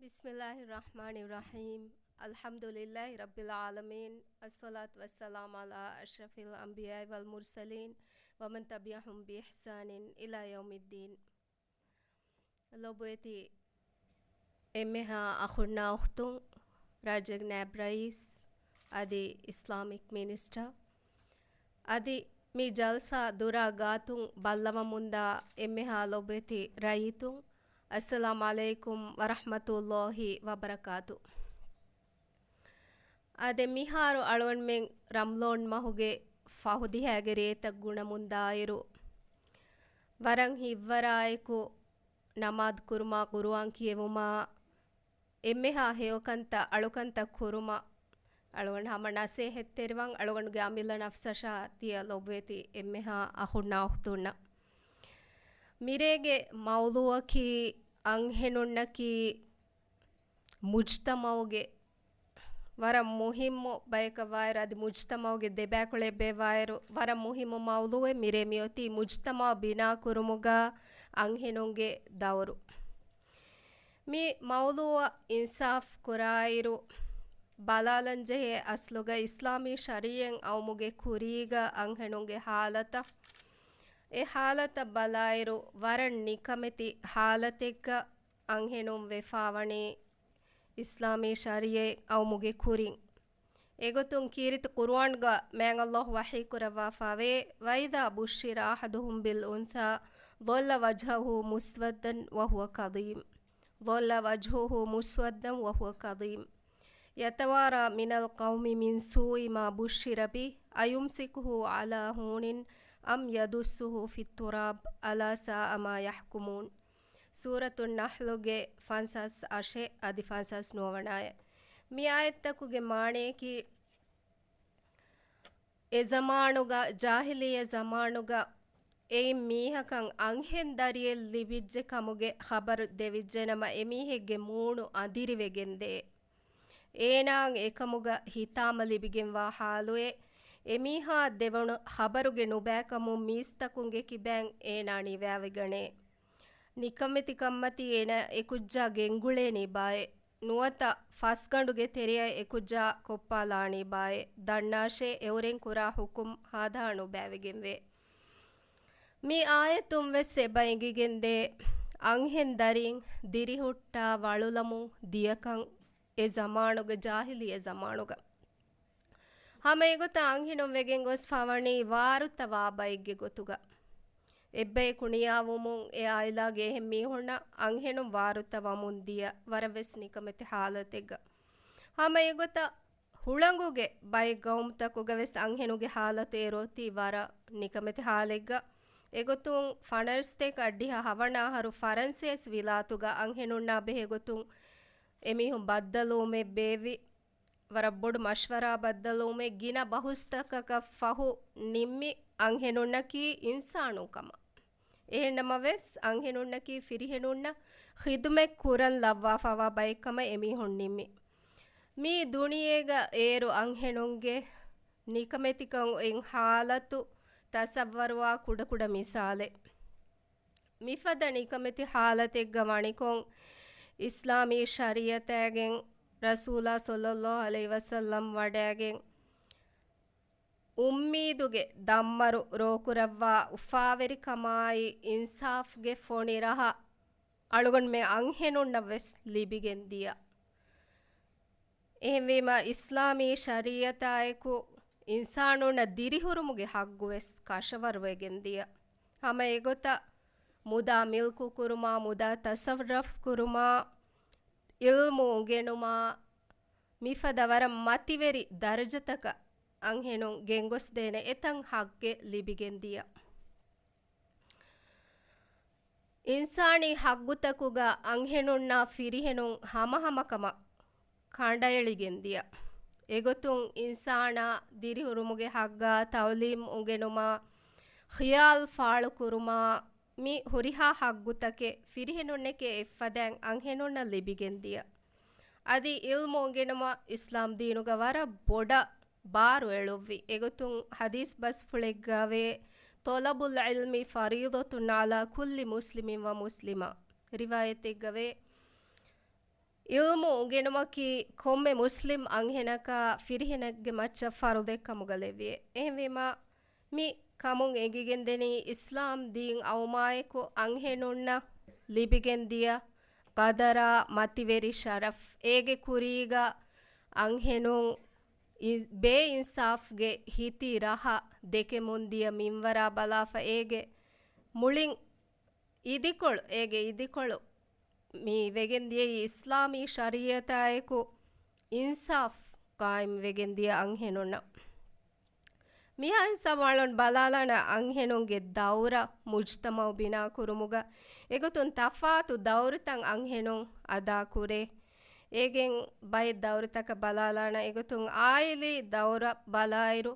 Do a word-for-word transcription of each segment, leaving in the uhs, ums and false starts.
بسم الله الرحمن الرحيم. الحمد لله رب العالمين. الصلاة والسلام على أشرف الأنبياء والمرسلين ومن تبعهم بإحسان إلى يوم الدين. ލޮބުވެތި އެންމެހާ އަޚުންނާ އުޚްތުން، ރާއްޖޭގެ ނައިބް ރައީސް އަދި އިސްލާމިކް މިނިސްޓަރ އަދި މި ޖަލްސާ ދުރާ ގާތުން ބައްލަވަމުންދާ އެންމެހާ ލޮބުވެތި ރައްޔިތުން، އައްސަލާމް ޢަލައިކުމް ވަރަޙްމަތުﷲި ވަބަރަކާތު. އާދެ، މިހާރު އަޅުގަނޑުމެން ރަމްޟާން މަހުގެ ފަހު ދިހައިގެ ރޭތައް ގުނަމުންދާއިރު، ވަރަށް ހިތްވަރާއެކު ނަމާދު ކުރުމާ، ޤުރުއާން ކިޔެވުމާ، އެންމެހާ ހެޔޮކަންތައް، އަޅުކަންތައް ކުރުމަށް އަޅުގަނޑު ހަމަ ނަސޭހަތްތެރިވާން، އަޅުގަނޑުގެ އަމިއްލަ ނަފްސަށާ ތިޔަ ލޮބުވެތި އެންމެހާ އަޚުންނާ އުޚްތުންނަށް. މިރޭގެ މައުޟޫޢަކީ އަންހެނުންނަކީ މުޖްތަމަޢުގެ ވަރަށް މުހިއްމު ބަޔަކަށް ވާއިރު، އަދި މުޖްތަމަޢުގެ ދެބައިކުޅައެއް ބޭއްވާއިރު، ވަރަށް މުހިއްމު މައުޟޫޢެއް. މިރޭ މިއޮތީ މުޖްތަމަޢު ބިނާ ކުރުމުގަ އަންހެނުންގެ ދައުރު. މި މައުޟޫޢަށް އިންސާފް ކުރާއިރު، ބަލާލަންޖެހޭ އަސްލުގަ އިސްލާމީ ޝަރީޢަތް އައުމުގެ ކުރީގަ އަންހެނުންގެ ޙާލަތަށް، އެ ޙާލަތަށް ބަލާއިރު، ވަރަށް ނިކަމެތި ޙާލަތެއްގަ އަންހެނުން ވެފާވަނީ އިސްލާމީ ޝަރީޢަތް އައުމުގެ ކުރިން. އެގޮތުން ކީރިތި ޤުރުއާންގަ މާތް ﷲ ވަޙީ ކުރައްވާފައިވޭ، وَإِذَا بُشِّرَ أَحَدُهُم بِالْأُنثَىٰ ظَلَّ وَجْهُهُ مُسْوَدًّا وَهُوَ كَظِيمٌ، ظَلَّ وَجْهُهُ مُسْوَدًّا وَهُوَ كَظِيمٌ، يَتَوَارَىٰ مِنَ الْقَوْمِ مِن سُوءِ مَا بُشِّرَ بِهِ أَيُمْسِكُهُ عَلَىٰ هُونٍ أَمْ يَدُسُّهُ فِي التُّرَابِ أَلَا سَاءَ مَا يَحْكُمُونَ. ސޫރަތުއް ނަޙްލުގެ ފަންސާސް އަށެއް އަދި ފަންސާސް ނުވަވަނާއެއް. މި އާޔަތްތަކުގެ މާނަޔަކީ، އެ ޒަމާނުގަ، ޖާހިލިއްޔަ ޒަމާނުގަ އެއިން މީހަކަށް އަންހެން ދަރިއެއް ލިބިއްޖެ ކަމުގެ ޚަބަރު ދެވިއްޖެނަމަ، އެމީހެއްގެ މޫނު އަނދިރިވެގެންދޭ. އޭނާއަށް އެކަމުގަ ހިތާމަ ލިބިގެންވާ ޙާލުއެއް، އެމީހާއަށް ދެވުނު ޚަބަރުގެ ނުބައިކަމުން މީސްތަކުންގެ ކިބައިން އޭނާ ނިވާވެގަނޭ. ނިކަމެތިކަންމަތީ އޭނާ އެކުއްޖާ ގެންގުޅޭނީ ބާއޭ. ނުވަތަ ފަސްގަނޑުގެ ތެރެއަށް އެކުއްޖާ ކޮށްޕާލާނީ ބާއޭ. ދަންނާށޭ، އެއުރެން ކުރާ ޙުކުމް ހާދަހާ ނުބައިވެގެންވޭ. މި އާޔަތުން ވެސް އެބަ އެނގިގެންދޭ، އަންހެން ދަރިން ދިރިހުއްޓާ ވަޅުލަމުން ދިޔަކަން އެ ޒަމާނުގަ، ޖާހިލިއްޔަ ޒަމާނުގަ. ހަމަ އެގޮތަށް އަންހެނުން ވެގެން ގޮސްފަވަނީ ވާރުތަ ވާ ބައެއްގެ ގޮތުގަ. އެއްބަޔަކު ނިޔާވުމުން އެ އާއިލާގެ އެހެން މީހުންނަށް އަންހެނުން ވާރުތަ ވަމުން ދިޔަ ވަރަށް ވެސް ނިކަމެތި ޙާލަތެއްގަ. ހަމަ އެގޮތަށް ހުޅަނގުގެ ބައެއް ގައުމުތަކުގަ ވެސް އަންހެނުންގެ ޙާލަތު އޭރު އޮތީ ވަރަށް ނިކަމެތި ޙާލެއްގަ. އެގޮތުން ފަނަރަ ސަތޭކަ އަށްޑިހަ ހަވަނަ އަހަރު ފަރަންސޭސި ވިލާތުގަ އަންހެނުންނާ ބެހޭ ގޮތުން އެމީހުން ބައްދަލުވުމެއް ބޭއްވި. ވަރަށް ބޮޑު މަޝްވަރާ ބައްދަލުވުމެއް ގިނަ ބަހުސްތަކަކަށް ފަހު ނިންމި އަންހެނުންނަކީ އިންސާނުން ކަމަށް. އެހެންނަމަވެސް، އަންހެނުންނަކީ ފިރިހެނުންނަށް ޚިދުމަތް ކުރަން ލައްވާފަވާ ބައެއް ކަމަށް އެމީހުން ނިންމި. މީ ދުނިޔޭގަ އޭރު އަންހެނުންގެ ނިކަމެތިކަން އޮތް ޙާލަތު ތަޞައްވަރުވާ ކުޑަކުޑަ މިސާލެއް. މިފަދަ ނިކަމެތި ޙާލަތެއްގަ ވަނިކޮށް، އިސްލާމީ ޝަރީޢަތާގެން ރަސޫލާ ޞައްލައްލާހު ޢަލައިހި ވަސައްލަމް ވަޑައިގެން، އުއްމީދުގެ ދަންމަރު ރޯކުރައްވާ އުފާވެރިކަމާއި އިންސާފްގެ ފޮނި ރަހަ އަޅުގަނޑުމެން އަންހެނުންނަށް ވެސް ލިބިގެން ދިޔަ. އެހެންވީމަ، އިސްލާމީ ޝަރީޢަތާއެކު އިންސާނުންނަށް ދިރިހުރުމުގެ ޙައްޤު ވެސް ކަށަވަރުވެގެން ދިޔަ. ހަމަ އެގޮތަށް މުދާ މިލްކު ކުރުމާ، މުދާ ތަޞައްރަފް ކުރުމާ، ޢިލްމު އުނގެނުމާ، މިފަދަ ވަރަށް މަތިވެރި ދަރަޖަތަކަށް އަންހެނުން ގެންގޮސްދޭނެ އެތަން ޙައްޤެއް ލިބިގެން ދިޔަ. އިންސާނީ ޙައްޤުތަކުގަ އަންހެނުންނާ ފިރިހެނުން ހަމަހަމަކަމަށް ކަނޑައެޅިގެން ދިޔަ. އެގޮތުން އިންސާނާ ދިރިހުރުމުގެ ޙައްޤާ، ތަޢުލީމް އުނގެނުމާ، ޚިޔާލް ފާޅުކުރުމާ، މި ހުރިހާ ޙައްޤުތަކެއް ފިރިހެނުންނެކޭ އެއްފަދައިން އަންހެނުންނަށް ލިބިގެން ދިޔަ. އަދި ޢިލްމު އުނގެނުމަށް އިސްލާމް ދީނުގަ ވަރަށް ބޮޑަށް ބާރު އެޅުއްވި. އެގޮތުން ޙަދީޘް ބަސްފުޅެއްގަވޭ، طلب العلم فريضة على كل مسلم ومسلمة. ރިވާޔަތެއްގަވޭ، ޢިލްމު އުނގެނުމަކީ ކޮންމެ މުސްލިމް އަންހެނަކާ ފިރިހެނެއްގެ މައްޗަށް ފަރުޟެއް ކަމުގަ ލެއްވިއޭ. އެހެންވީމާ، މި ކަމުން އެނގިގެންދެނީ އިސްލާމް ދީން އައުމާއެކު އަންހެނުންނަށް ލިބިގެން ދިޔަ ޤަދަރާ، މަތިވެރި ޝަރަފް، އޭގެ ކުރީގަ އަންހެނުން އި-، ބޭއިންސާފްގެ ހިތި ރަހަ ދެކެމުން ދިޔަ މިންވަރާ ބަލާފަ، އޭގެ މުޅިން އިދިކޮޅު، އޭގެ އިދިކޮޅު މި ވެގެން ދިޔައީ އިސްލާމީ ޝަރީޢަތާއެކު އިންސާފް ޤާއިމް ވެގެން ދިޔަ އަންހެނުންނަށް. މިހާ ހިސާބު އަޅުން ބަލާލާނަ އަންހެނުންގެ ދައުރަށް މުޖްތަމަޢު ބިނާ ކުރުމުގަ އެގޮތުން ތަފާތު ދައުރުތައް އަންހެނުން އަދާ ކުރޭ. އޭގެން ބައެއް ދައުރުތަކަށް ބަލާލާނަ އެގޮތުން އާއިލީ ދައުރަށް ބަލާއިރު،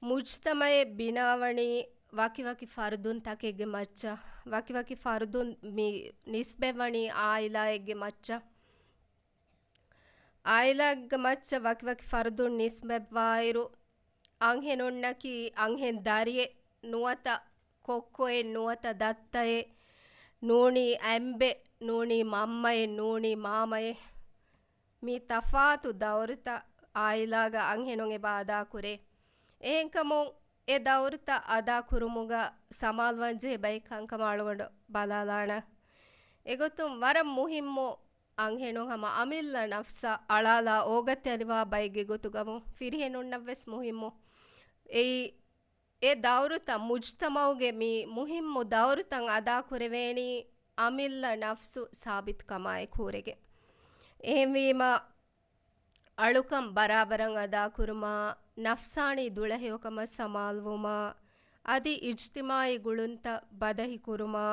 މުޖްތަމަޢެއް ބިނާވަނީ ވަކިވަކި ފަރުދުން ތަކެއްގެ މައްޗަށް، ވަކިވަކި ފަރުދުން މި ނިސްބަތްވަނީ އާއިލާއެއްގެ މައްޗަށް. އާއިލާގެ މައްޗަށް ވަކިވަކި ފަރުދުން ނިސްބަތްވާއިރު، އަންހެނުންނަކީ އަންހެން ދަރިއެއް ނުވަތަ ކޮއްކޮއެއް ނުވަތަ ދައްތައެއް، ނޫނީ އަނބެއް، ނޫނީ މަންމައެއް، ނޫނީ މާމައެއް. މި ތަފާތު ދައުރުތައް އާއިލާގަ އަންހެނުން އެބަ އަދާ ކުރޭ. އެހެންކަމުން އެ ދައުރުތައް އަދާ ކުރުމުގަ ސަމާލުވާންޖެހޭ ބައެއް ކަންކަމަށް އަޅުގަނޑު ބަލާލާނަ. އެގޮތުން ވަރަށް މުހިއްމު އަންހެނުން ހަމަ އަމިއްލަ ނަފްސަށް އަޅާލާ އޯގަތެރިވާ ބައެއްގެ ގޮތުގަމު ފިރިހެނުންނަށްވެސް މުހިއްމު. އެއީ، އެ ދައުރުތައް މުޖްތަމަޢުގެ މި މުހިއްމު ދައުރުތައް އަދާ ކުރެވޭނީ އަމިއްލަ ނަފްސު ސާބިތުކަމާއެކު ހުރެގެން. އެހެންވީމަ، އަޅުކަން ބަރާބަރަށް އަދާކުރުމާ، ނަފްސާނީ ދުޅަހެޔޮކަމަށް ސަމާލުވުމާ، އަދި އިޖްތިމާޢީ ގުޅުންތައް ބަދަހިކުރުމާ،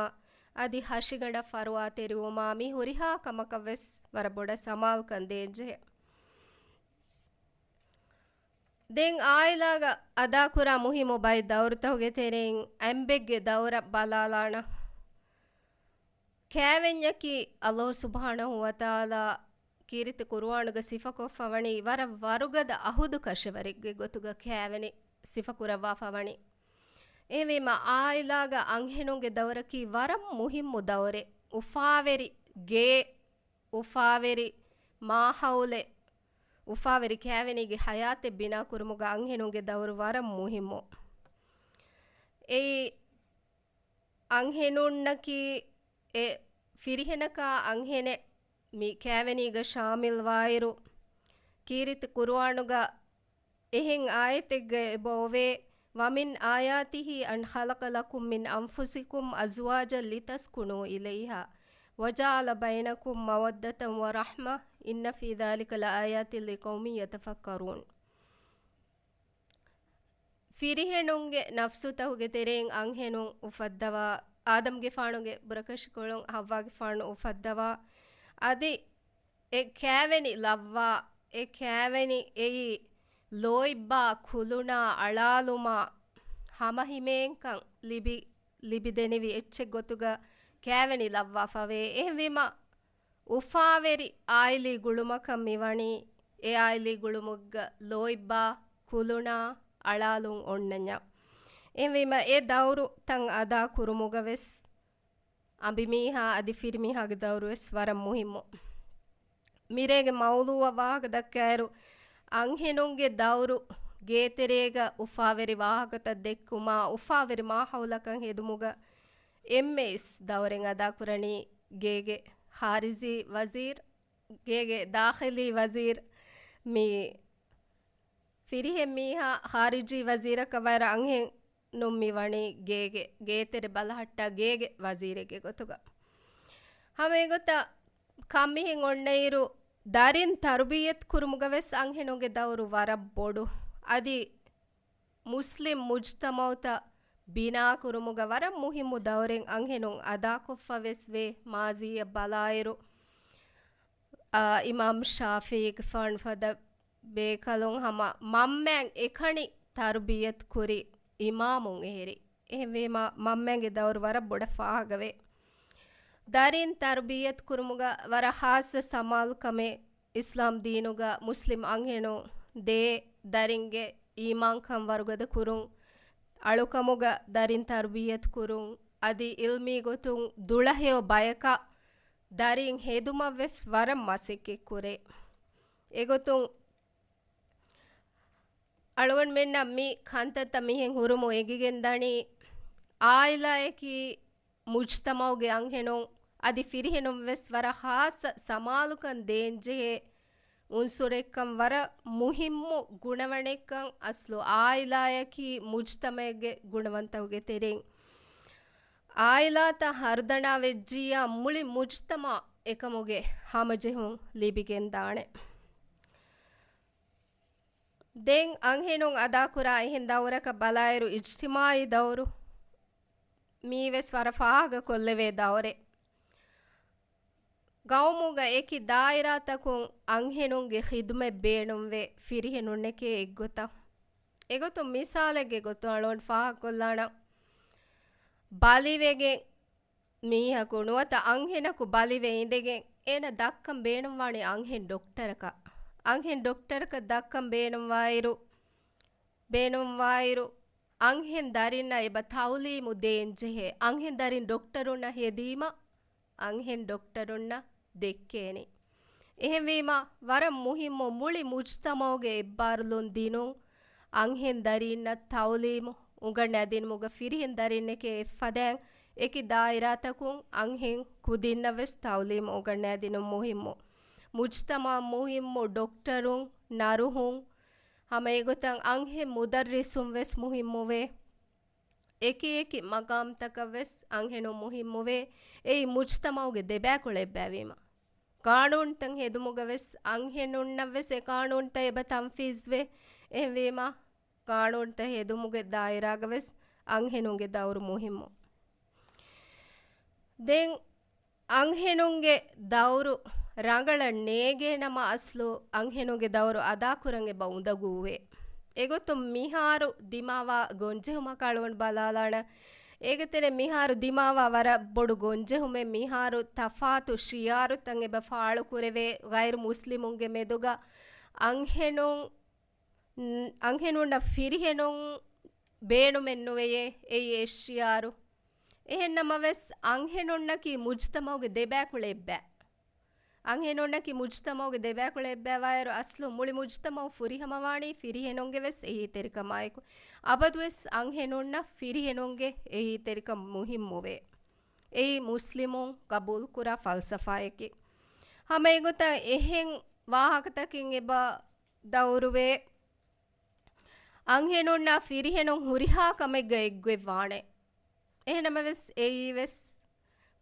އަދި ހަށިގަނޑަށް ފަރުވާތެރިވުމާ، މި ހުރިހާ ކަމަކަށްވެސް ވަރަށް ބޮޑަށް ސަމާލުކަން ދޭންޖެހޭ. ދެން އާއިލާގަ އަދާކުރާ މުހިއްމު ބައެއް ދައުރުތަކުގެ ތެރެއިން އަނބެއްގެ ދައުރަށް ބަލާލާނަ. ކައިވެންޏަކީ ﷲ ސުބްޙާނަހޫ ވަތަޢާލާ ކީރިތި ޤުރުއާނުގަ ސިފަކޮށްފަވަނީ ވަރަށް ވަރުގަދަ އަހުދު ކަށަވަރެއްގެ ގޮތުގަ ކައިވެނި ސިފަކުރައްވާފަވަނީ. އެހެންވީމަ، އާއިލާގަ އަންހެނުންގެ ދައުރަކީ ވަރަށް މުހިއްމު ދައުރެއް. އުފާވެރި ގެ، އުފާވެރި މާހައުލެއް، އުފާވެރި ކައިވެނީގެ ހަޔާތެއް ބިނާކުރުމުގަ އަންހެނުންގެ ދައުރު ވަރަށް މުހިއްމު. އެއީ، އަންހެނުންނަކީ އެ ފިރިހެނަކާ އަންހެނެއް މި ކައިވެނީގަ ޝާމިލްވާއިރު، ކީރިތި ޤުރުއާނުގަ އެހެން އާޔަތެއްގަ އެބައޮވޭ، وَمِنْ آيَاتِهِ أَنْ خَلَقَ لَكُمْ مِنْ أَنْفُسِكُمْ أَزْوَاجًا لِتَسْكُنُوا إِلَيْهَا وَجَعَلَ بَيْنَكُمْ مَوَدَّةً وَرَحْمَةً إِنَّ فِي ذَلِكَ لَآيَاتٍ لِقَوْمٍ يَتَفَكَّرُونَ. ފިރިހެނުންގެ ނަފްސުތަކުގެ ތެރެއިން އަންހެނުން އުފައްދަވާ، އާދަމްގެފާނުގެ ބުރަކަށިކޮޅުން ޙައްވާގެފާނު އުފައްދަވާ، އަދި އެ ކައިވެނި ލައްވާ، އެ ކައިވެނި އެއީ ލޯތްބާ، ކުލުނާ، އަޅާލުމާ ހަމަހިމޭންކަން ލިބި، ލިބިދެނިވި އެއްޗެއް ގޮތުގަ ކައިވެނި ލައްވާފަވޭ. އެހެންވީމަ، އުފާވެރި އާއިލީ ގުޅުމަކަށް މިވަނީ، އެ އާއިލީ ގުޅުމުގަ ލޯތްބާ، ކުލުނާ، އަޅާލުން އޮންނަންޏާ. އެހެންވީމަ، އެ ދައުރުތައް އަދާ ކުރުމުގަ ވެސް އަނބިމީހާ އަދި ފިރިމީހާގެ ދައުރު ވެސް ވަރަށް މުހިއްމު. މިރޭގެ މައުޟޫޢަށް ވާހަކަ ދައްކާއިރު، އަންހެނުންގެ ދައުރު ގޭތެރޭގަ އުފާވެރި ވާހަކަތައް ދެއްކުމާ، އުފާވެރި މާހައުލަކަށް ހެދުމުގަ އެންމެ އިސް ދައުރެއް އަދާކުރަނީ ގޭގެ ޚާރިޖީ ވަޒީރު، ގޭގެ ދާޚިލީ ވަޒީރު. މި ފިރިހެން މީހާ ޚާރިޖީ ވަޒީރަކަށް ވަރަށް އަންހެނުން މި ވަނީ ގޭގެ ގޭތެރެ ބަލަހައްޓާ ގޭގެ ވަޒީރެއްގެ ގޮތުގަ. ހަމަ އެގޮތަށް ކަންމިހެން އޮންނައިރު، ދަރިން ތަރުބިއްޔަތު ކުރުމުގަ ވެސް އަންހެނުންގެ ދައުރު ވަރަށް ބޮޑު. އަދި މުސްލިމް މުޖްތަމަޢުތައް ބިނާކުރުމުގަ ވަރަށް މުހިއްމު ދައުރެއް އަންހެނުން އަދާކޮށްފަ ވެސް ވޭ. މާޒީއަށް ބަލާއިރު، އާ، އިމާމް ޝާފިޢީގެފާނު ފަދަ ބޭކަލުން ހަމަ މަންމައަށް އެކަނި ތަރުބިއްޔަތު ކުރި އިމާމުން އެހެރި. އެހެންވީމަ، މަންމައިގެ ދައުރު ވަރަށް ބޮޑަށް ފާހަގަވޭ. ދަރިން ތަރުބިއްޔަތު ކުރުމުގަ ވަރަށް ޚާއްޞަ ސަމާލުކަމެއް އިސްލާމް ދީނުގަ މުސްލިމް އަންހެނުން ދޭ، ދަރިންގެ އީމާންކަން ވަރުގަދަ ކުރުން، އަޅުކަމުގަ ދަރިން ތަރުބިއްޔަތު ކުރުން، އަދި އިލްމީ ގޮތުން ދުޅަހެޔޮ ބަޔަކަށް ދަރީން ހެދުމަށް ވެސް ވަރަށް މަސައްކަތް ކުރޭ. އެގޮތުން އަޅުގަނޑުމެންނަށް މި ކަންތައްތައް މިހެން ހުރުމުން އެނގިގެން ދަނީ، އާއިލާއަކީ މުޖްތަމަޢުގެ އަންހެނުން އަދި ފިރިހެނުން ވެސް ވަރަށް ޚާއްޞަ ސަމާލުކަން ދޭންޖެހޭ އުންސުރެއްކަން ވަރަށް މުހިއްމު ގުނަވަނެއްކަން އަސްލު އާއިލާއަކީ މުޖްތަމަޢެއްގެ ގުނަވަންތަކުގެ ތެރެއިން އާއިލާތައް ހަރުދަނާ ވެއްޖިއްޔާ މުޅި މުޖްތަމަޢަށް އެކަމުގެ ހަމަޖެހުން ލިބިގެން ދާނެ. ދެން އަންހެނުން އަދާކުރާ އެހެން ދައުރަކަށް ބަލާއިރު، އިޖްތިމާޢީ ދައުރު މީވެސް ވަރަށް ފާހަގަކޮށްލެވޭ ދައުރެއް. ގައުމުގަ އެކި ދާއިރާތަކުން އަންހެނުންގެ ޚިދުމަތް ބޭނުންވޭ ފިރިހެނުންނެކޭ އެއްގޮތަށް. އެގޮތުން މިސާލެއްގެ ގޮތުން އަޅުގަނޑު ފާހަގަކޮށްލާނަން. ބަލިވެގެން މީހަކު ނުވަތަ އަންހެނަކު ބަލިވެ އިނދެގެން އޭނަ ދައްކަން ބޭނުންވާނީ އަންހެން ޑޮކްޓަރަކަށް. އަންހެން ޑޮކްޓަރަކަށް ދައްކަން ބޭނުންވާއިރު، ބޭނުންވާއިރު އަންހެން ދަރިންނަށް އެބަ ތަޢުލީމު ދޭންޖެހޭ. އަންހެން ދަރިން ޑޮކްޓަރުންނަށް ހެދީމަ، އަންހެން ޑޮކްޓަރުންނަށް ދެއްކޭނެ. އެހެންވީމަ، ވަރަށް މުހިއްމު މުޅި މުޖްތަމަޢުގެ އެއްބާރުލުން ދިނުން، އަންހެން ދަރީންނަށް ތަޢުލީމު އުނގަންނަދިނުމުގަ ފިރިހެން ދަރިންނެކޭ އެއްފަދައިން އެކި ދާއިރާތަކުން އަންހެން ކުދިންނަށް ވެސް ތަޢުލީމު އުނގަންނަދިނުން މުހިއްމު. މުޖްތަމަޢަށް މުހިއްމު ޑޮކްޓަރުން، ނަރުހުން، ހަމަ އެގޮތަށް އަންހެން މުދައްރިސުން ވެސް މުހިއްމުވޭ. އެކި އެކި މަގާމްތަކަށް ވެސް އަންހެނުން މުހިއްމުވޭ، އެއީ މުޖްތަމަޢުގެ ދެބައިކުޅަ އެއްބައިވީމަ. ޤާނޫނުތައް ހެދުމުގަ ވެސް އަންހެނުންނަށް ވެސް އެ ޤާނޫނުތައް އެބަ ތަންފީޒްވޭ. އެހެންވީމަ، ޤާނޫނުތައް ހެދުމުގެ ދާއިރާގަ ވެސް އަންހެނުންގެ ދައުރު މުހިއްމު. ދެން އަންހެނުންގެ ދައުރު ރަނގަޅަށް ނޭގޭނަމަ، އަސްލު އަންހެނުންގެ ދައުރު އަދާކުރަން އެބަ އުނދަގޫވޭ. އެގޮތުން މިހާރު ދިމާވާ ގޮންޖެހުމަކަށް އަޅުގަނޑު ބަލާލާނަން. އޭގެ ތެރޭ މިހާރު ދިމާވާ ވަރަށް ބޮޑު ގޮންޖެހުމެއް، މިހާރު ތަފާތު ޝިޢާރުތައް އެބަ ފާޅުކުރެވޭ، ޣައިރު މުސްލިމުންގެ މެދުގަ އަންހެނުން، އަންހެނުންނަށް ފިރިހެނުން ބޭނުމެއް ނުވެޔޭ، އެއީ އެއް ޝިޢާރު. އެހެންނަމަވެސް، އަންހެނުންނަކީ މުޖްތަމަޢުގެ ދެބައިކުޅަ އެއްބައި. އަންހެނުންނަކީ މުޖްތަމަޢުގެ ދެބައިކުޅަ އެއްބައިވާއިރު، އަސްލު މުޅި މުޖްތަމަޢު ފުރިހަމަވާނީ ފިރިހެނުންގެ ވެސް އެހީތެރިކަމާއެކު. އަބަދުވެސް އަންހެނުންނަށް ފިރިހެނުންގެ އެހީތެރިކަން މުހިއްމުވޭ. އެއީ މުސްލިމުން ގަބޫލުކުރާ ފަލްސަފާއެކޭ. ހަމަ އެގޮތަށް އެހެން ވާހަކަތަކެއް އެބަ ދައުރުވޭ. އަންހެނުންނާ ފިރިހެނުން ހުރިހާ ކަމެއްގަ އެއްގޮތްވާނެ. އެހެނަމަވެސް، އެއީވެސް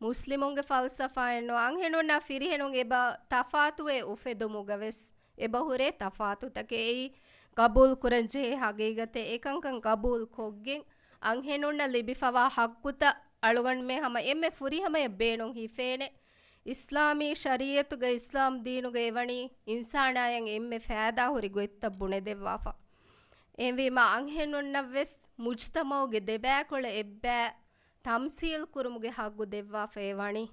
މުސްލިމުންގެ ފަލްސަފާއެއްނު. އަންހެނުންނާ ފިރިހެނުން އެބަ ތަފާތުވެ އުފެދުމުގަ ވެސް އެބަ ހުރޭ ތަފާތުތަކެއް. އެއީ ގަބޫލު ކުރަން ޖެހޭ ހަގީގަތެއް. އެކަންކަން ގަބޫލު ކޮށްގެން، އަންހެނުންނަށް ލިބިފަވާ ހައްގުތައް އަޅުގަނޑުމެން ހަމަ އެންމެ ފުރިހަމަޔަށް ބޭނުން ހިފޭނެ. އިސްލާމީ ޝަރީޢަތުގަ، އިސްލާމް ދީނުގަ އެވަނީ އިންސާނާޔަށް އެންމެ ފައިދާ ހުރި ގޮތްތައް ބުނެދެއްވާފަ. އެހެންވީމަ، އަންހެނުންނަށް ވެސް މުޖްތަމަޢުގެ ދެބައިކުޅަ އެއްބައި ތަމްސީލް ކުރުމުގެ ހައްގު ދެއްވާފައި ވަނީ.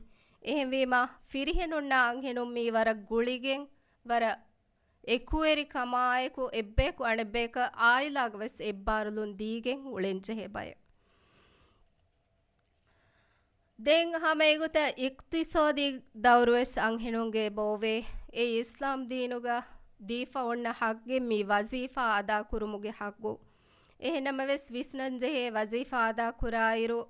އެހެންވީމަ، ފިރިހެނުންނާ އަންހެނުން މީ ވަރަށް ގުޅިގެން، ވަރަށް އެކުވެރިކަމާއެކު، އެއްބަޔަކު އަނެއްބަޔަކަށް އާއިލާގަ ވެސް އެއްބާރުލުން ދީގެން އުޅެންޖެހޭ ބައެއް. ދެން ހަމަ އެގޮތަށް އިޤްތިޞާދީ ދައުރުވެސް އަންހެނުންގެ އެބައޮވޭ. އެއީ އިސްލާމް ދީނުގަ ދީފަ އޮންނަ ހައްގެއް މި ވަޒީފާ އަދާކުރުމުގެ ހައްގު. އެހެންނަމަވެސް، ވިސްނަންޖެހޭ ވަޒީފާ އަދާކުރާއިރު،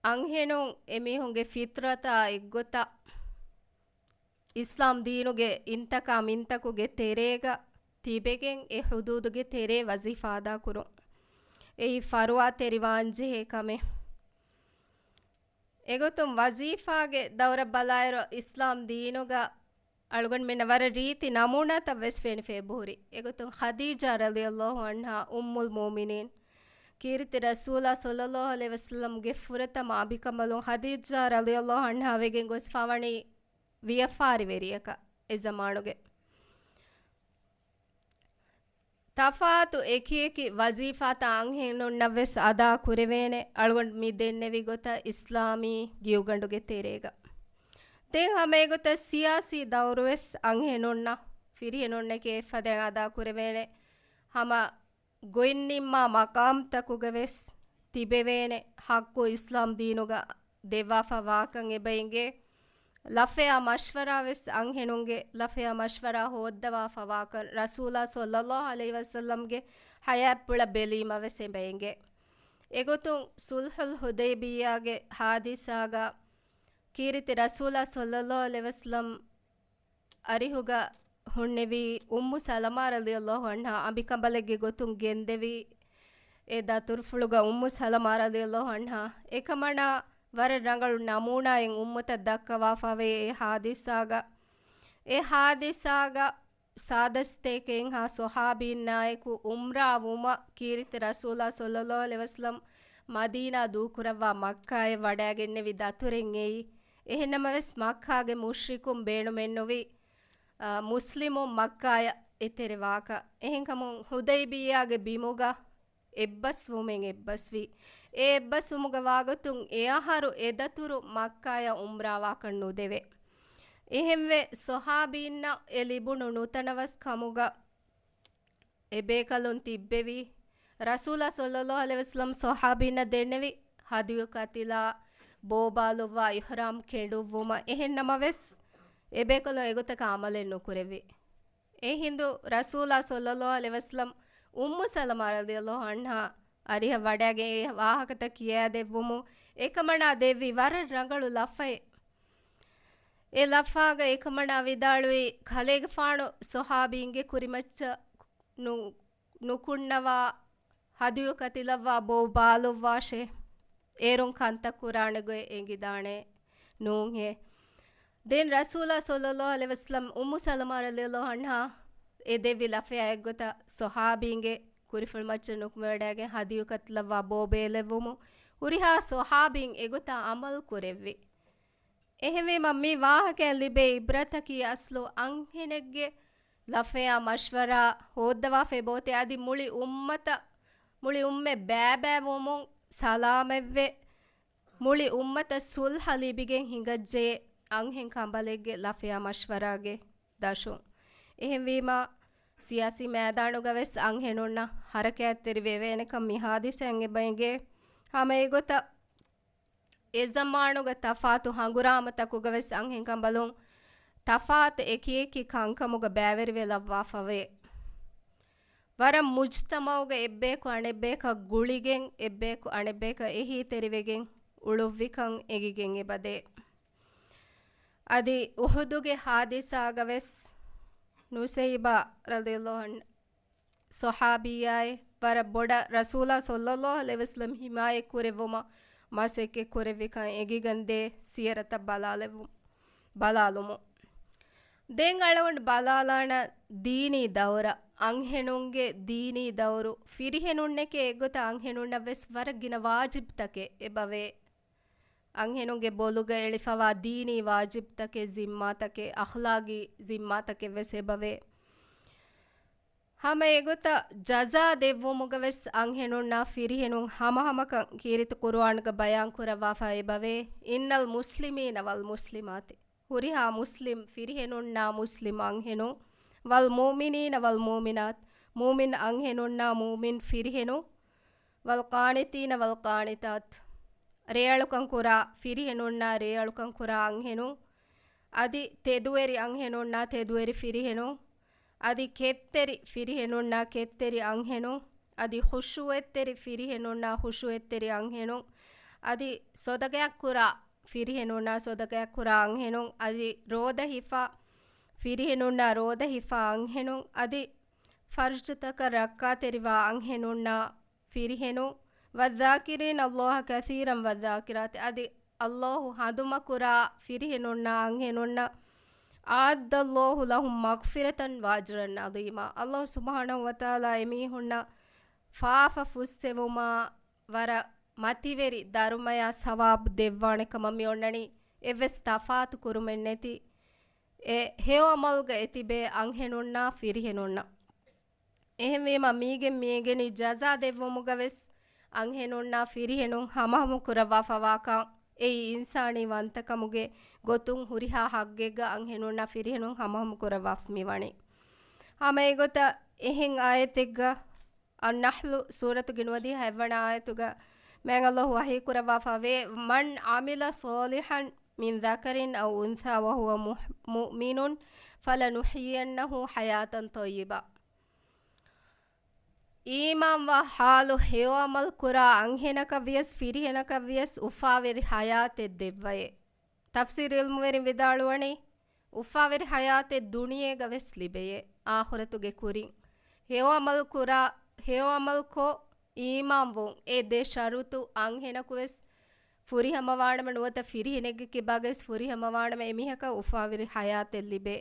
އަންހެނުން އެމީހުންގެ ފިޠްރަތާ އެއްގޮތަށް އިސްލާމް ދީނުގެ އިންތަކާ މިންތަކުގެ ތެރޭގަ ތިބެގެން އެ ޙުދޫދުގެ ތެރޭ ވަޒީފާ އަދާކުރުން. އެއީ ފަރުވާތެރިވާންޖެހޭ ކަމެއް. އެގޮތުން ވަޒީފާގެ ދައުރަށް ބަލާއިރު، އިސްލާމް ދީނުގަ އަޅުގަނޑުމެންނަށް ވަރަށް ރީތި ނަމޫނާތައް ވެސް ފެނިފަ އެބަހުރި. އެގޮތުން ޚަދީޖާ ރަޟިޔަﷲ ޢަންހާ، އުއްމުލް މުއުމިނީން، ކީރިތި ރަސޫލާ ޞައްލަﷲ ޢަލައިހި ވަސައްލަމްގެ ފުރަތަމަ އަނބިކަނބަލުން ޚަދީޖާ ރަޟިޔަﷲ ޢަންހާ ވެގެން ގޮސްފަވަނީ ވިޔަފާރިވެރިޔަކަށް އެ ޒަމާނުގެ. ތަފާތު އެކިއެކި ވަޒީފާތައް އަންހެނުންނަށް ވެސް އަދާ ކުރެވޭނެ، އަޅުގަނޑު މި ދެންނެވި ގޮތަށް އިސްލާމީ ގިޔުގަނޑުގެ ތެރޭގަ. ދެން ހަމަ އެގޮތަށް ސިޔާސީ ދައުރު ވެސް އަންހެނުންނަށް ފިރިހެނުންނެކޭ އެއްފަދައިން އަދާ ކުރެވޭނެ. ހަމަ ގޮތްނިންމާ މަޤާމްތަކުގަ ވެސް ތިބެވޭނެ ޙައްޤު އިސްލާމް ދީނުގަ ދެއްވާފަ ވާކަން އެބަ އެނގޭ. ލަފަޔާ މަޝްވަރާ ވެސް އަންހެނުންގެ ލަފަޔާ މަޝްވަރާ ހޯއްދަވާފަވާކަން ރަސޫލާ ޞައްލައްލާހު ޢަލައިހި ވަސައްލަމްގެ ޙަޔާތްޕުޅަށް ބެލީމަ ވެސް އެބަ އެނގޭ. އެގޮތުން ޞުލްޙުލް ޙުދައިބިއްޔާގެ ޙާދިސާގަ ކީރިތި ރަސޫލާ ޞައްލައްލާހު ޢަލައިހި ވަސައްލަމް އަރިހުގަ ހުންނެވީ އުއްމު ސަލަމާ ރަޟިޔައްލާހު ޢަންހާ އަނބިކަނބަލެއްގެ ގޮތުން ގެންދެވީ އެ ދަތުރުފުޅުގަ އުއްމު ސަލަމާ ރަޟިޔައްލާހު ޢަންހާ އެކަމަނާ ވަރަށް ރަނގަޅު ނަމޫނާއެއް އުއްމަތަށް ދައްކަވާފަވޭ އެ ޙާދިސާގަ. އެ ޙާދިސާގަ ސާދަސްތޭކައެއްހާ ޞަޙާބީންނާއެކު އުމްރާ ވުމަށް ކީރިތި ރަސޫލާ ޞައްލައްލާހު ޢަލައިހި ވަސައްލަމް މަދީނާ ދޫކުރައްވާ މައްކާއަށް ވަޑައިގެންނެވި ދަތުރެއް އެއީ. އެހެންނަމަވެސް މައްކާގެ މުޝްރިކުން ބޭނުމެއްނުވި، އާ، މުސްލިމުން މައްކާއަށް އެތެރެވާކަށް. އެހެންކަމުން ޙުދައިބިއްޔާގެ ބިމުގަ އެއްބަސްވުމެއް އެއްބަސްވި. އެ އެއްބަސްވުމުގަ ވާގޮތުން އެއަހަރު އެދަތުރު މައްކާއަށް އުމްރާވާކަށް ނުދެވޭ. އެހެންވެ ޞަޙާބީންނަށް އެ ލިބުނު ނުތަނަވަސް ކަމުގަ އެބޭކަލުން ތިއްބެވީ. ރަސޫލާ ޞައްލައްލާހު ޢަލައިހި ވަސައްލަމް ޞަޙާބީންނަށް ދެންނެވި ހަދިޔު ކަތިލާ ބޯބާލުއްވާ އިޙްރާމް ކެނޑުއްވުމަށް. އެހެން ނަމަވެސް، އެބޭކަލުން އެގޮތަކަށް ޢަމަލެއް ނުކުރެއްވި. އެހިނދު ރަސޫލާ ޞައްލައްލާހު ޢަލައިހި ވަސައްލަމް އުއްމު ސަލަމާ ރަޟިޔައްލާހު ޢަންހާ އަރިހަށް ވަޑައިގެން އެ ވާހަކަތައް ކިޔާދެއްވުމުން އެކަމަނާ ދެއްވި ވަރަށް ރަނގަޅު ލަފައެއް. އެ ލަފާގަ އެކަމަނާ ވިދާޅުވީ، ކަލޭގެފާނު ޞަޙާބީންގެ ކުރިމައްޗަށް ނު-، ނުކުންނަވާ ހަދިޔު ކަތިލައްވާ ބޯ ބާލުއްވާށޭ. އޭރުން ކަންތައް ކުރާނެ ގޮތް އެނގިދާނެ ނޫންހޭ. ދެން ރަސޫލާ ޞައްލައްލާހު ޢަލައިހި ވަސައްލަމް އުއްމު ސަލަމާ ރަޟިޔައްލާހު ޢަންހާ އެ ދެއްވި ލަފަޔާ އެއްގޮތަށް ޞަޙާބީންގެ ކުރިފުޅުމައްޗަށް ނުކުމެވަޑައިގެން ހަދިޔު ކަތިލައްވާ ބޯ ބޭލެއްވުމުން ހުރިހާ ޞަޙާބީން އެގޮތަށް ޢަމަލު ކުރެއްވި. އެހެންވީމަ، މި ވާހަކައިން ލިބޭ ޢިބްރަތަކީ އަސްލު އަންހެނެއްގެ ލަފަޔާ މަޝްވަރާ ހޯއްދަވާފައި ބޯތެ އަދި މުޅި އުއްމަތަށް، މުޅި އުއްމަތް ބައިބައިވުމުން ސަލާމަތްވެ، މުޅި އުއްމަތަށް ސުލްހަ ލިބިގެން ހިނގައްޖެ އަންހެން ކަނބަލެއްގެ ލަފަޔާ މަޝްވަރާގެ ދަށުން. އެހެންވީމަ، ސިޔާސީ މައިދާނުގަ ވެސް އަންހެނުންނަށް ހަރަކާތްތެރި ވެވޭނެކަން މި ހާދިސާއިން އެބަ އެނގޭ. ހަމަ އެގޮތަށް އެ ޒަމާނުގެ ތަފާތު ހަނގުރާމަތަކުގަ ވެސް އަންހެންކަނބަލުން ތަފާތު އެކިއެކި ކަންކަމުގަ ބައިވެރިވެލައްވާފަވޭ. ވަރަށް މުޖްތަމަޢުގަ އެއްބަޔަކު އަނެއްބަޔަކަށް ގުޅިގެން، އެއްބަޔަކު އަނެއްބަޔަކަށް އެހީތެރިވެގެން އުޅުއްވިކަން އެނގިގެން އެބަދޭ. އަދި އުޙުދުގެ ހާދިސާގަ ވެސް ނުސައިބާ ރަޟިޔައްލާހު ޢަންހު ޞަޙާބިއްޔާއެއް ވަރަށް ބޮޑަށް ރަސޫލާ ޞައްލައްލާހު ޢަލައިހި ވަސައްލަމް ޙިމާޔަތް ކުރެއްވުމަށް މަސައްކަތް ކުރެއްވިކަން އެނގިގެންދޭ ސިޔަރަތައް ބަލާލެއްވު-، ބަލާލުމުން. ދެން އަޅުގަނޑު ބަލާލާނަން ދީނީ ދައުރަށް، އަންހެނުންގެ ދީނީ ދައުރު، ފިރިހެނުންނެކޭ އެއްގޮތަށް އަންހެނުންނަށް ވެސް ވަރަށް ގިނަ ވާޖިބްތަކެއް އެބަވޭ. އަންހެނުންގެ ބޮލުގަ އެޅިފަވާ ދީނީ ވާޖިބްތަކެއް، ޒިންމާތަކެއް، އަޚްލާގީ ޒިންމާތަކެއް ވެސް އެބަވޭ. ހަމަ އެގޮތަށް ޖަޒާ ދެއްވުމުގަ ވެސް އަންހެނުންނާ ފިރިހެނުން ހަމަހަމަކަން ކީރިތި ޤުރުއާންގަ ބަޔާން ކުރައްވާފަ އެބަވޭ، إن المسلمين والمسلمات، ހުރިހާ މުސްލިމް ފިރިހެނުންނާ މުސްލިމް އަންހެނުން، والمؤمنين والمؤمنات، މުއުމިން އަންހެނުންނާ މުއުމިން ފިރިހެނުން، والقانتين والقانتات، ރެއަޅުކަން ކުރާ ފިރިހެނުންނާ ރެއަޅުކަން ކުރާ އަންހެނުން، އަދި ތެދުވެރި އަންހެނުންނާ ތެދުވެރި ފިރިހެނުން، އަދި ކެތްތެރި ފިރިހެނުންނާ ކެތްތެރި އަންހެނުން، އަދި ޚުޝޫޢަތްތެރި ފިރިހެނުންނާ ޚުޝޫޢަތްތެރި އަންހެނުން، އަދި ޞަދަޤާތް ކުރާ ފިރިހެނުންނާ ޞަދަޤާތް ކުރާ އަންހެނުން، އަދި ރޯދަ ހިފާ ފިރިހެނުންނާ ރޯދަ ހިފާ އަންހެނުން، އަދި ފަރުޖުތަކަށް ރައްކާތެރިވާ އަންހެނުންނާ ފިރިހެނުން، والذاكرين الله كثيرا والذاكرات، އަދި ﷲ ހަނދުމަކުރާ ފިރިހެނުންނާ އަންހެނުންނަށް، أعد الله لهم مغفرة وأجرا عظيما، ﷲ ސުބްޙާނަހޫ ވަތަޢާލާ އެމީހުންނަށް ފާފަ ފުއްސެވުމާ ވަރަށް މަތިވެރި ދަރުމަޔާ ސަވާބު ދެއްވާނެ ކަމަށް މި އޮންނަނީ. އެއްވެސް ތަފާތު ކުރުމެއް ނެތި އެ ހެޔޮ ޢަމަލުގަ އެތިބޭ އަންހެނުންނާ ފިރިހެނުންނަށް. އެހެންވީމަ، މީގެން މިއެނގެނީ ޖަޒާ ދެއްވުމުގަ ވެސް އަންހެނުންނާ ފިރިހެނުން ހަމަހަމަ ކުރައްވާފަވާކަން. އެއީ އިންސާނީ ވަންތަކަމުގެ ގޮތުން ހުރިހާ ޙައްޤެއްގަ އަންހެނުންނާ ފިރިހެނުން ހަމަހަމަ ކުރައްވާފަ މިވަނީ. ހަމަ އެގޮތަށް އެހެން އާޔަތެއްގަ، އައްނަޙްލު ސޫރަތުގެ ނުވަދިހަ ހަތްވަނަ އާޔަތުގަ މާތް ﷲ ވަޙީ ކުރައްވާފަ ވޭ، من عمل صالحا من ذكر أو أنثى وهو مح-، مؤمن فلنحيينه حياة طيبة. އީމާންވާ ޙާލު ހެޔޮ ޢަމަލު ކުރާ އަންހެނަކަށް ވިޔަސް ފިރިހެނަކަށް ވިޔަސް އުފާވެރި ޙަޔާތެއް ދެއްވައޭ. ތަފްސީރު ޢިލްމުވެރިން ވިދާޅުވަނީ، އުފާވެރި ޙަޔާތެއް ދުނިޔޭގަ ވެސް ލިބެޔޭ، އާޚިރަތުގެ ކުރިން. ހެޔޮ ޢަމަލު ކުރާ، ހެޔޮ ޢަމަލުކޮށް، އީމާންވުން، އެ ދެ ޝަރުޠު އަންހެނަކު ވެސް ފުރިހަމަވާނަމަ، ނުވަތަ ފިރިހެނެއްގެ ކިބާގައިސް ފުރިހަމަވާނަމަ، އެމީހަކަށް އުފާވެރި ޙަޔާތެއް ލިބޭ.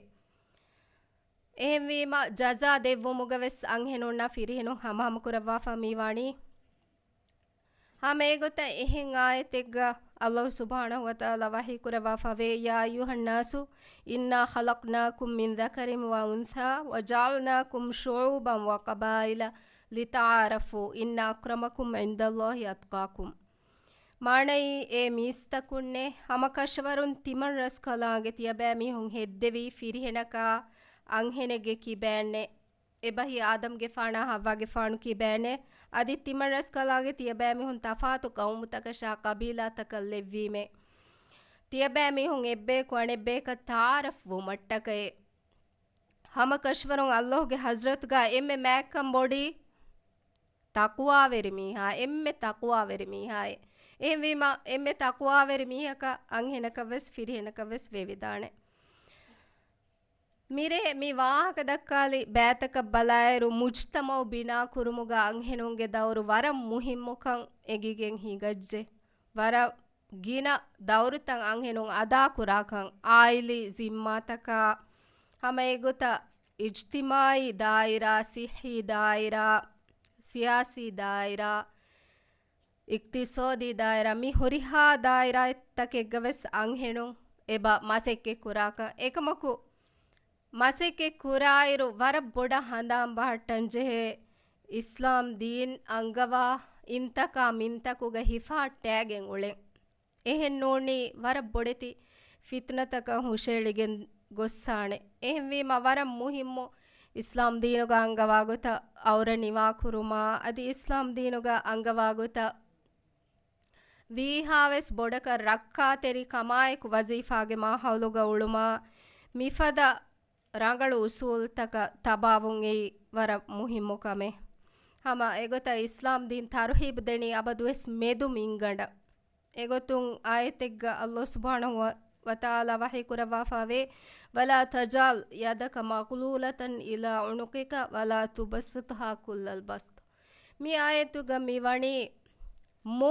އެހެންވީމަ، ޖަޒާ ދެއްވުމުގަ ވެސް އަންހެނުންނާ ފިރިހެނުން ހަމަހަމަ ކުރައްވާފަ މި ވާނީ. ހަމަ އެގޮތަށް އެހެން އާޔަތެއްގަ ﷲ ސުބްޙާނަހޫ ވަތަޢާލާ ވަޙީ ކުރައްވާފަވޭ، يا أيها الناس إنا خلقناكم من ذكر وأنثى وجعلناكم شعوبا وقبائل لتعارفوا إن أكرمكم عند الله أتقاكم. މާނައީ، އޭ މީސްތަކުންނޭ، ހަމަކަށަވަރުން ތިމަން ރަސްކަލާނގެ ތިޔަބައިމީހުން ހެއްދެވީ ފިރިހެނަކާ އަންހެނެއްގެ ކިބައިންނޭ. އެބަހީ އާދަމްގެފާނާ ޙައްވާގެފާނު ކިބައިންނޭ. އަދި ތިމަން ރަސްކަލާނގެ ތިޔަބައިމީހުން ތަފާތު ޤައުމުތަކަށާ ޤަބީލާތަކަށް ލެއްވީމޭ. ތިޔަބައިމީހުން އެއްބަޔަކު އަނެއްބަޔަކަށް ތަޢާރަފް ވުމަށްޓަކައި. ހަމަކަށަވަރުން ﷲގެ ޙަޟްރަތުގަ އެންމެ މާތްކަން ބޮޑީ ތަޤްވާވެރި މީހާ، އެންމެ ތަޤްވާވެރި މީހާއޭ. އެހެންވީމަ، އެންމެ ތަޤްވާވެރި މީހަކަށް އަންހެނަކަށް ވެސް ފިރިހެނަކަށް ވެސް ވެވިދާނެ. މިރޭ މި ވާހަކަ ދައްކާލި ބައިތަކަށް ބަލާއިރު، މުޖްތަމަޢު ބިނާ ކުރުމުގަ އަންހެނުންގެ ދައުރު ވަރަށް މުހިއްމުކަން އެނގިގެން ހިނގައްޖެ. ވަރަށް ގިނަ ދައުރުތައް އަންހެނުން އަދާކުރާކަން، ޢާއިލީ ޒިންމާތަކާ، ހަމަ އެގޮތަށް އިޖްތިމާޢީ ދާއިރާ، ޞިއްޙީ ދާއިރާ، ސިޔާސީ ދާއިރާ، އިޤްތިޞާދީ ދާއިރާ، މި ހުރިހާ ދާއިރާތަކެއްގަ ވެސް އަންހެނުން އެބަ މަސައްކަތް ކުރާކަން. އެކަމަކު، މަސައްކަތް ކުރާއިރު، ވަރަށް ބޮޑަށް ހަނދާން ބަހައްޓަން ޖެހޭ، އިސްލާމް ދީން އަންގަވާ އިންތަކާ މިންތަކުގަ ހިފަހައްޓާގެން އުޅެން. އެހެން ނޫނީ، ވަރަށް ބޮޑެތި ފިތުނަތަކަށް ހުށައެޅިގެން ގޮއްސާނެ. އެހެންވީމަ، ވަރަށް މުހިއްމު އިސްލާމް ދީނުގަ އަންގަވާ ގޮތަށް އައުރަ ނިވާކުރުމާ، އަދި އިސްލާމް ދީނުގަ އަންގަވާ ގޮތަށް ވީހާވެސް ބޮޑަކަށް ރައްކާތެރި ކަމާއެކު ވަޒީފާގެ މާހައުލުގަ އުޅުމާ، މިފަދަ ރަނގަޅު އުސޫލުތަކަށް ތަބާވުން އެއީ ވަރަށް މުހިއްމު ކަމެއް. ހަމަ އެގޮތަށް އިސްލާމް ދީން ތަރުހީބު ދެނީ އަބަދުވެސް މެދު މިންގަނޑަށް. އެގޮތުން އާޔަތެއްގަ ﷲ ސުބްޙާނަހޫ ވަ، ވަތަޢާލާ ވަޙީ ކުރައްވާފަވޭ، ولا تجعل يدك مغلولة إلى عنقك ولا تبسطها كل البسط. މި އާޔަތުގަ މި ވަނީ މު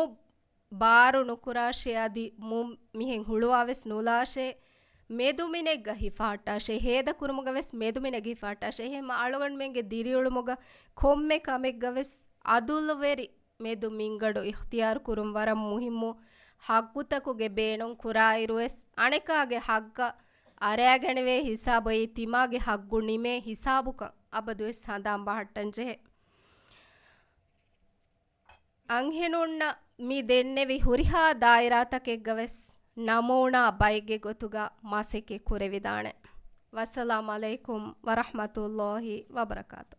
ބާރު ނުކުރާށޭ، އަދި މު މިހެން ހުޅުވާވެސް ނުލާށޭ، މެދުމިނެއްގަ ހިފަހައްޓާށޭ، ހޭދަކުރުމުގަ ވެސް މެދުމިނެއްގަ ހިފަހައްޓާށޭ. އެހެންމަ އަޅުގަނޑުމެންގެ ދިރިއުޅުމުގަ ކޮންމެ ކަމެއްގަ ވެސް އަދުލުވެރި މެދު މިންގަނޑު އިޚްތިޔާރު ކުރުން ވަރަށް މުހިއްމު. ޙައްޤުތަކުގެ ބޭނުން ކުރާއިރުވެސް، އަނެކާގެ ޙައްޤަށް އަރާގަނެވޭ ހިސާބު އެއީ ތިމާގެ ޙައްޤު ނިމޭ ހިސާބުކަން އަބަދުވެސް ހަނދާން ބަހައްޓަން ޖެހޭ. އަންހެނުންނަށް މި ދެންނެވި ހުރިހާ ދާއިރާތަކެއްގަ ވެސް ނަމޫނާ ބައެއްގެ ގޮތުގަ މަސައްކަތް ކުރެވިދާނެ. ވައްސަލާމް ޢަލައިކުމް ވަރަޙްމަތުﷲި ވަބަރަކާތު.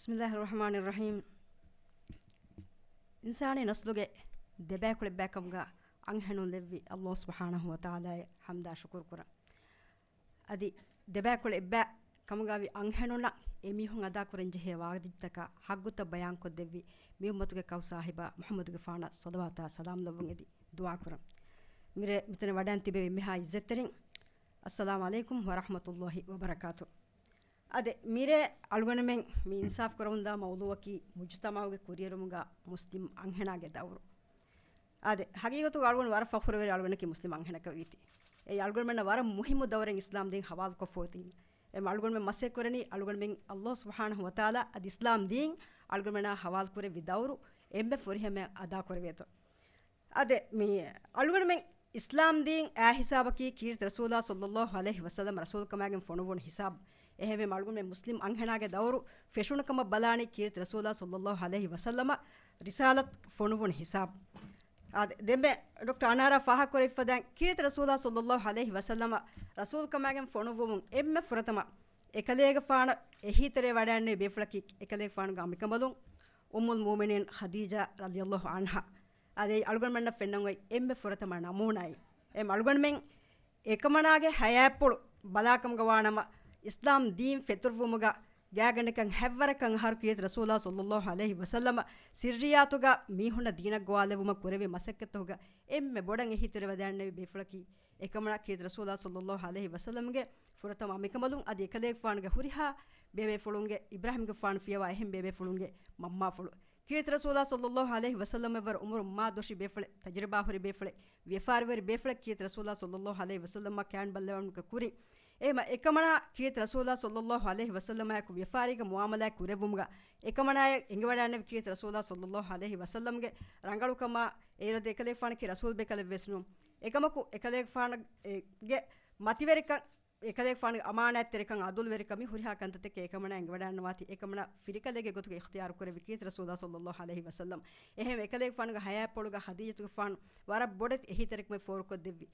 بسم الله الرحمن الرحيم. އިންސާނީ ނަސްލުގެ ދެބައިކުޅެއްބައިކަމުގަ އަންހެނުން ލެއްވި ﷲ ސުބްޙާނަހޫ ވަތަޢާލާއަށް ޙަމްދާ ޝުކުރު ކުރަން. އަދި ދެބައިކުޅެ އެއްބައި ކަމުގައި އަންހެނުންނަށް އެމީހުން އަދާކުރަންޖެހޭ ވާޖިބުތަކާ ޙައްޤުތައް ބަޔާންކޮށްދެއްވި މި އުއްމަތުގެ ކައު ސާހިބާ މުޙައްމަދުގެފާނަށް ޞަލަވާތާ ސަލާމް ލައްވަން އެދި ދުޢާކުރަން. މިރޭ މިތަނަށް ވަޑައިން ތިބެވި އެންމެހާ އިއްޒަތްތެރިން، އައްސަލާމް ޢަލައިކުމް ވަރަޙްމަތުﷲި ވަބަރަކާތު. އާދެ، މިރޭ އަޅުގަނޑުމެން މި އިންސާފު ކުރަމުންދާ މައުޟޫޢަކީ މުޖުތަމަޢުގެ ކުރިއެރުމުގަ މުސްލިމް އަންހެނާގެ ދައުރު. އާދެ، ހަގީގަތުގަ އަޅުގަނޑު ވަރަށް ފަޚުރުވެރި އަޅުގަނޑަކީ މުސްލިމް އަންހެނަކަށް ވީތީ. އެއީ އަޅުގަނޑުމެންނަށް ވަރަށް މުހިއްމު ދައުރެއް އިސްލާމް ދީން ހަވާލުކޮށްފަ އޮތީ. އެމަ އަޅުގަނޑުމެން މަސައްކަތް ކުރަނީ އަޅުގަނޑުމެން ﷲ ސުބްޙާނަހޫ ވަތަޢާލާ އަދި އިސްލާމް ދީން އަޅުގަނޑުމެންނާ ހަވާލުކުރެއްވި ދައުރު އެންމެ ފުރިހަމަޔަށް އަދާކުރެވޭތޯ. އާދެ، މި އަޅުގަނޑުމެން އިސްލާމް ދީން އާ ހިސާބަކީ ކީރިތި ރަސޫލާ ޞައްލައްލާހު ޢަލައިހި ވަސައްލަމަ ރަސޫލުކަމާގެން ފޮނުވުނު ހިސާބު. އެހެންވީމަ އަޅުގަނޑުމެން މުސްލިމް އަންހެނާގެ ދައުރު ފެށުނު ކަމަށް ބަލާނީ ކީރިތި ރަސޫލާ ޞައްލައްލާހު ޢަލައިހި ވަސައްލަމަ ރިސާލަތު ފޮނުވުނު ހިސާބު. އާދެ، ދެންމެ ޑޮކްޓަރ އަނާރާ ފާހަގަކުރެވިފަދައިން، ކީރިތި ރަސޫލާ ޞައްލައްލާހު ޢަލައިހި ވަސައްލަމަ ރަސޫލުކަމާގެން ފޮނުއްވުމުން އެންމެ ފުރަތަމަ އެކަލޭގެފާނަށް އެހީތެރިވެވަޑައިގެންނެވި ބޭފުޅަކީ އެކަލޭގެފާނުގެ އަނބިކަނބަލުން އުއްމުލް މުއުމިނީން ޚަދީޖާ ރަޟިޔައްލާހު ޢަންހާ. އާދެ، އަޅުގަނޑުމެންނަށް ފެންނަން އޮތް އެންމެ ފުރަތަމަ ނަމޫނާއެއް. އެ އަޅުގަނޑުމެން އެކަމަނާގެ ޙަޔާތްޕުޅު ބަލާކަމުގަ ވާނަމަ، އިސްލާމް ދީން ފެތުރުވުމުގަ ގާތްގަނޑަކަށް ހަތްވަރަކަށް އަހަރު ކީރިތި ރަސޫލާ ޞައްލައްލާހު ޢަލައިހި ވަސައްލަމަ ސިއްރިއްޔާތުގަ މީހުންނަށް ދީނަށް ގޮވާލެއްވުމަށް ކުރެއްވި މަސައްކަތްތަކުގަ އެންމެ ބޮޑަށް އެހީތެރިވެވަޑައިގެންނެވި ބޭފުޅަކީ އެކަމަނާ ކީރިތި ރަސޫލާ ޞައްލައްލާހު ޢަލައިހި ވަސައްލަމްގެ ފުރަތަމަ އަނބިކަނބަލުން އަދި އެކަލޭގެފާނުގެ ހުރިހާ ބޭބޭފުޅުންގެ އިބްރާހީމްގެފާނު ފިޔަވާ އެހެން ބޭބޭފުޅުންގެ މަންމާފުޅު. ކީރިތި ރަސޫލާ ޞައްލައްލާހު ޢަލައިހި ވަސައްލަމަށްވުރެ އުމުރުން މާ ދޮށި ބޭފުޅެއް، ތަޖުރިބާ ހުރި ބޭފުޅެއް، ވިޔަފާރިވެރި ބޭފުޅެއް ކީރިތި ރަސޫލާ ޞައްލައްލާހު ޢަލައިހި ވަސައްލަމަށް ކައިން ބައްލަވަން ކުރިން. އެހެމަ އެކަމަނާ ކީރިތި ރަސޫލާ ޞައްލައްލާހު ޢަލައިހި ވަސައްލަމާއެކު ވިޔަފާރީގެ މުޢާމަލާތް ކުރެއްވުމުގަ އެކަމަނާޔަށް އެނގިވަޑައިގެންނެވި ކީރިތި ރަސޫލާ ޞައްލައްލާހު ޢަލައިހި ވަސައްލަމްގެ ރަނގަޅުކަމާ އޭރު އެކަލޭގެފާނަކީ ރަސޫލް ބޭކަލެއްވެސް ނޫން. އެކަމަކު އެކަލޭގެފާނުގެ މަތިވެރިކަން، އެކަލޭގެފާނުގެ އަމާނާތްތެރިކަން، ޢަދުލުވެރިކަން، މި ހުރިހާ ކަންތައްތަކެއް އެކަމަނާ އެނގިވަޑައިގަންނަވާތީ، އެކަމަނާ ފިރިކަލެއްގެ ގޮތުގަ އިޚްތިޔާރު ކުރެއްވި ކީރިތި ރަސޫލާ ޞައްލައްލާހު ޢަލައިހި ވަސައްލަމް. އެހެން އެކަލޭގެފާނުގެ ޙަޔާތްޕުޅުގަ ޚަދީޖަތުގެފާނު ވަރަށް ބޮޑެތި އެހީތެރިކަމެއް ފޯރުކޮށްދެއްވި.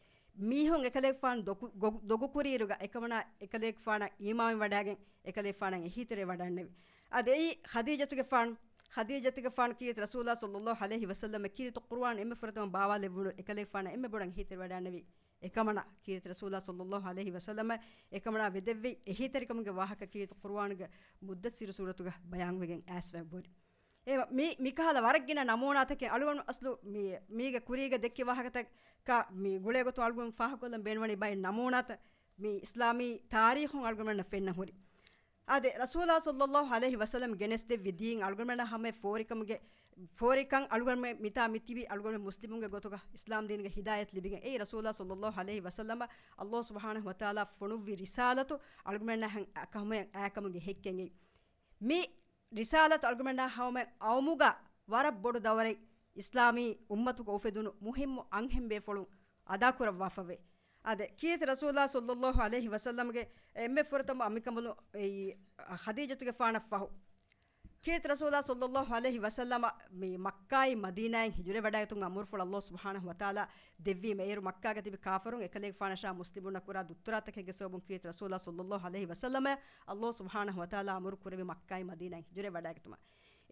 މީހުން އެކަލޭގެފާނު ދޮގު-، ގޮ-، ދޮގުކުރިއިރުގަ އެކަމަނާ އެކަލޭގެފާނަށް އީމާންވެވަޑައިގެން އެކަލޭގެފާނަށް އެހީތެރިވެވަޑައިގެންނެވި. އަދި އެއީ ޚަދީޖަތުގެފާނު، ޚަދީޖަތުގެފާނު ކީރިތި ރަސޫލާ ޞައްލައްލާހު ޢަލައިހި ވަސައްލަމަށް ކީރިތި ޤުރުއާން އެންމެ ފުރަތަމަ ބާވާލެއްވުނު އެކަލޭގެފާނަށް އެންމެ ބޮޑަށް އެހީތެރިވެވަޑައިގެންނެވި. އެކަމަނާ ކީރިތި ރަސޫލާ ޞައްލައްލާހު ޢަލައިހި ވަސައްލަމަށް އެކަމަނާ ވެދެއްވި އެހީތެރިކަމުގެ ވާހަކަ ކީރިތި ޤުރުއާނުގެ މުއްދައްސިރު ސޫރަތުގަ ބަޔާންވެގެން އައިސްފައި ހުރި. އެ މި-، މިކަހަލަ ވަރަށް ގިނަ ނަމޫނާތަކެއް އަޅުގަނޑު އަސްލު މި-، މީގެ ކުރީގަ ދެއްކި ވާހަކަތަކާ މި ގުޅޭ ގޮތުން އަޅުގަނޑު ފާހަގަކޮށްލަން ބޭނުންވަނީ ބައެއް ނަމޫނާތައް މި އިސްލާމީ ތާރީޚުން އަޅުގަނޑުމެންނަށް ފެންނަ ހުރި. އާދެ، ރަސޫލާ ޞައްލައްލާހު ޢަލައިހި ވަސައްލަމް ގެނެސްދެއްވި ދީން އަޅުގަނޑުމެންނަށް ހަމަ ފޯރިކަމުގެ، ފޯރިކަން އަޅުގަނޑުމެން މިތާ މިތިބި އަޅުގަނޑުމެން މުސްލިމުންގެ ގޮތުގަ އިސްލާމް ދީނުގެ ހިދާޔަތް ލިބިގެން އެއީ ރަސޫލާ ޞައްލައްލާހު ޢަލައިހި ވަސައްލަމަށް ﷲ ސުބްޙާނަހު ވަތަޢާލާ ފޮނުއްވި ރިސާލަތު އަޅުގަނޑުމެންނަށް ކަމަށް އައިކަމުގެ ހެއްކެން އެއީ. މި ރިސާލަތު އަޅުގަނޑުމެންނާ ހަމަ އައުމުގަ ވަރަށް ބޮޑު ދައުރެއް އިސްލާމީ އުއްމަތުގަ އުފެދުނު މުހިއްމު އަންހެން ބޭފުޅުން އަދާކުރައްވާފަވޭ. އާދެ، ކީރިތި ރަސޫލާ ޞައްލައްލާހު ޢަލައިހި ވަސައްލަމްގެ އެންމެ ފުރަތަމަ އަނބިކަނބަލުން އެއީ ޚަދީޖަތުގެފާނަށް ފަހު، ކީރިތި ރަސޫލާ ޞައްލައްލާހު ޢަލައިހި ވަސައްލަމަ މި މައްކާއިން މަދީނާއިން ހިޖުރަވެވަޑައިގަތުމުގެ އަމުރުފުޅު ﷲ ސުބްޙާނަހު ވަތަޢާލާ ދެއްވީމަ އޭރު މައްކާގަ ތިބި ކާފަރުން އެކަލޭގެފާނަށާ މުސްލިމުންނަށް ކުރާ ދުއްތުރާތަކެއްގެ ސަބަބުން ކީރިތި ރަސޫލާ ޞައްލައްލާހު ޢަލައިހި ވަސައްލަމަ ﷲ ސުބްޙާނަހު ވަތަޢާލާ އަމުރު ކުރެއްވި މައްކާއިން މަދީނާއިން ހިޖުރަވެވަޑައިގަތުމަށް.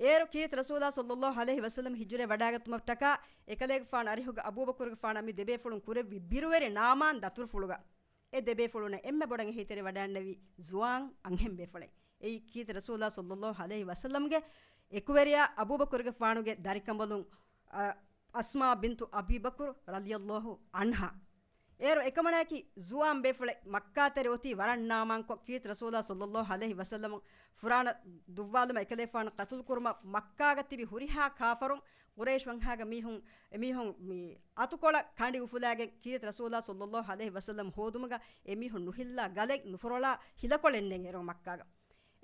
އޭރު ކީރިތި ރަސޫލާ ޞައްލައްލާހު ޢަލައިހި ވަސައްލަމަ ހިޖުރަވެވަޑައިގަތުމަށްޓަކާ އެކަލޭގެފާނު އަރިހުގަ އަބޫބަކުރުގެފާނާ މި ދެބޭފުޅުން ކުރެއްވި ބިރުވެރި ނާމާން ދަތުރުފުޅުގަ އެ ދެބޭފުޅުންނަށް އެންމެ ބޮޑަށް އެހީތެރިވަޑައިގެންނެވި ޒުވާން އަންހެން ބޭފުޅެއް. އެއީ ކީރިތި ރަސޫލާ ޞައްލައްލާހު ޢަލައިހި ވަސައްލަމްގެ އެކުވެރިޔާ އަބޫބަކުރުގެފާނުގެ ދަރިކަނބަލުން، އަ، އަސްމާ ބިންތު އަބީ ބަކުރު ރަޟިޔައްލާހު ޢަންހާ. އޭރު އެކަމަނާއަކީ ޒުވާން ބޭފުޅެއް މައްކާތެރެ އޮތީ ވަރަށް ނާމާންކޮށް، ކީރިތި ރަސޫލާ ޞައްލައްލާހު ޢަލައިހި ވަސައްލަމަ ފުރާނަ ދުއްވާލުމަށް އެކަލޭފާނު ޤަތުލު ކުރުމަށް މައްކާގަ ތިބި ހުރިހާ ކާފަރުން ޤުރައިޝް ވަންހާގެ މީހުން، އެމީހުން މި އަތުކޮޅަށް ކަނޑި އުފުލާގެން ކީރިތި ރަސޫލާ ޞައްލައްލާހު ޢަލައިހި ވަސައްލަމަ ހޯދުމުގަ އެމީހުން ނުހިއްލާ ގަލެއް ނުފުރޮޅާ ހިލަކޮޅެއް ނެތް އޭރު މައްކާގަ.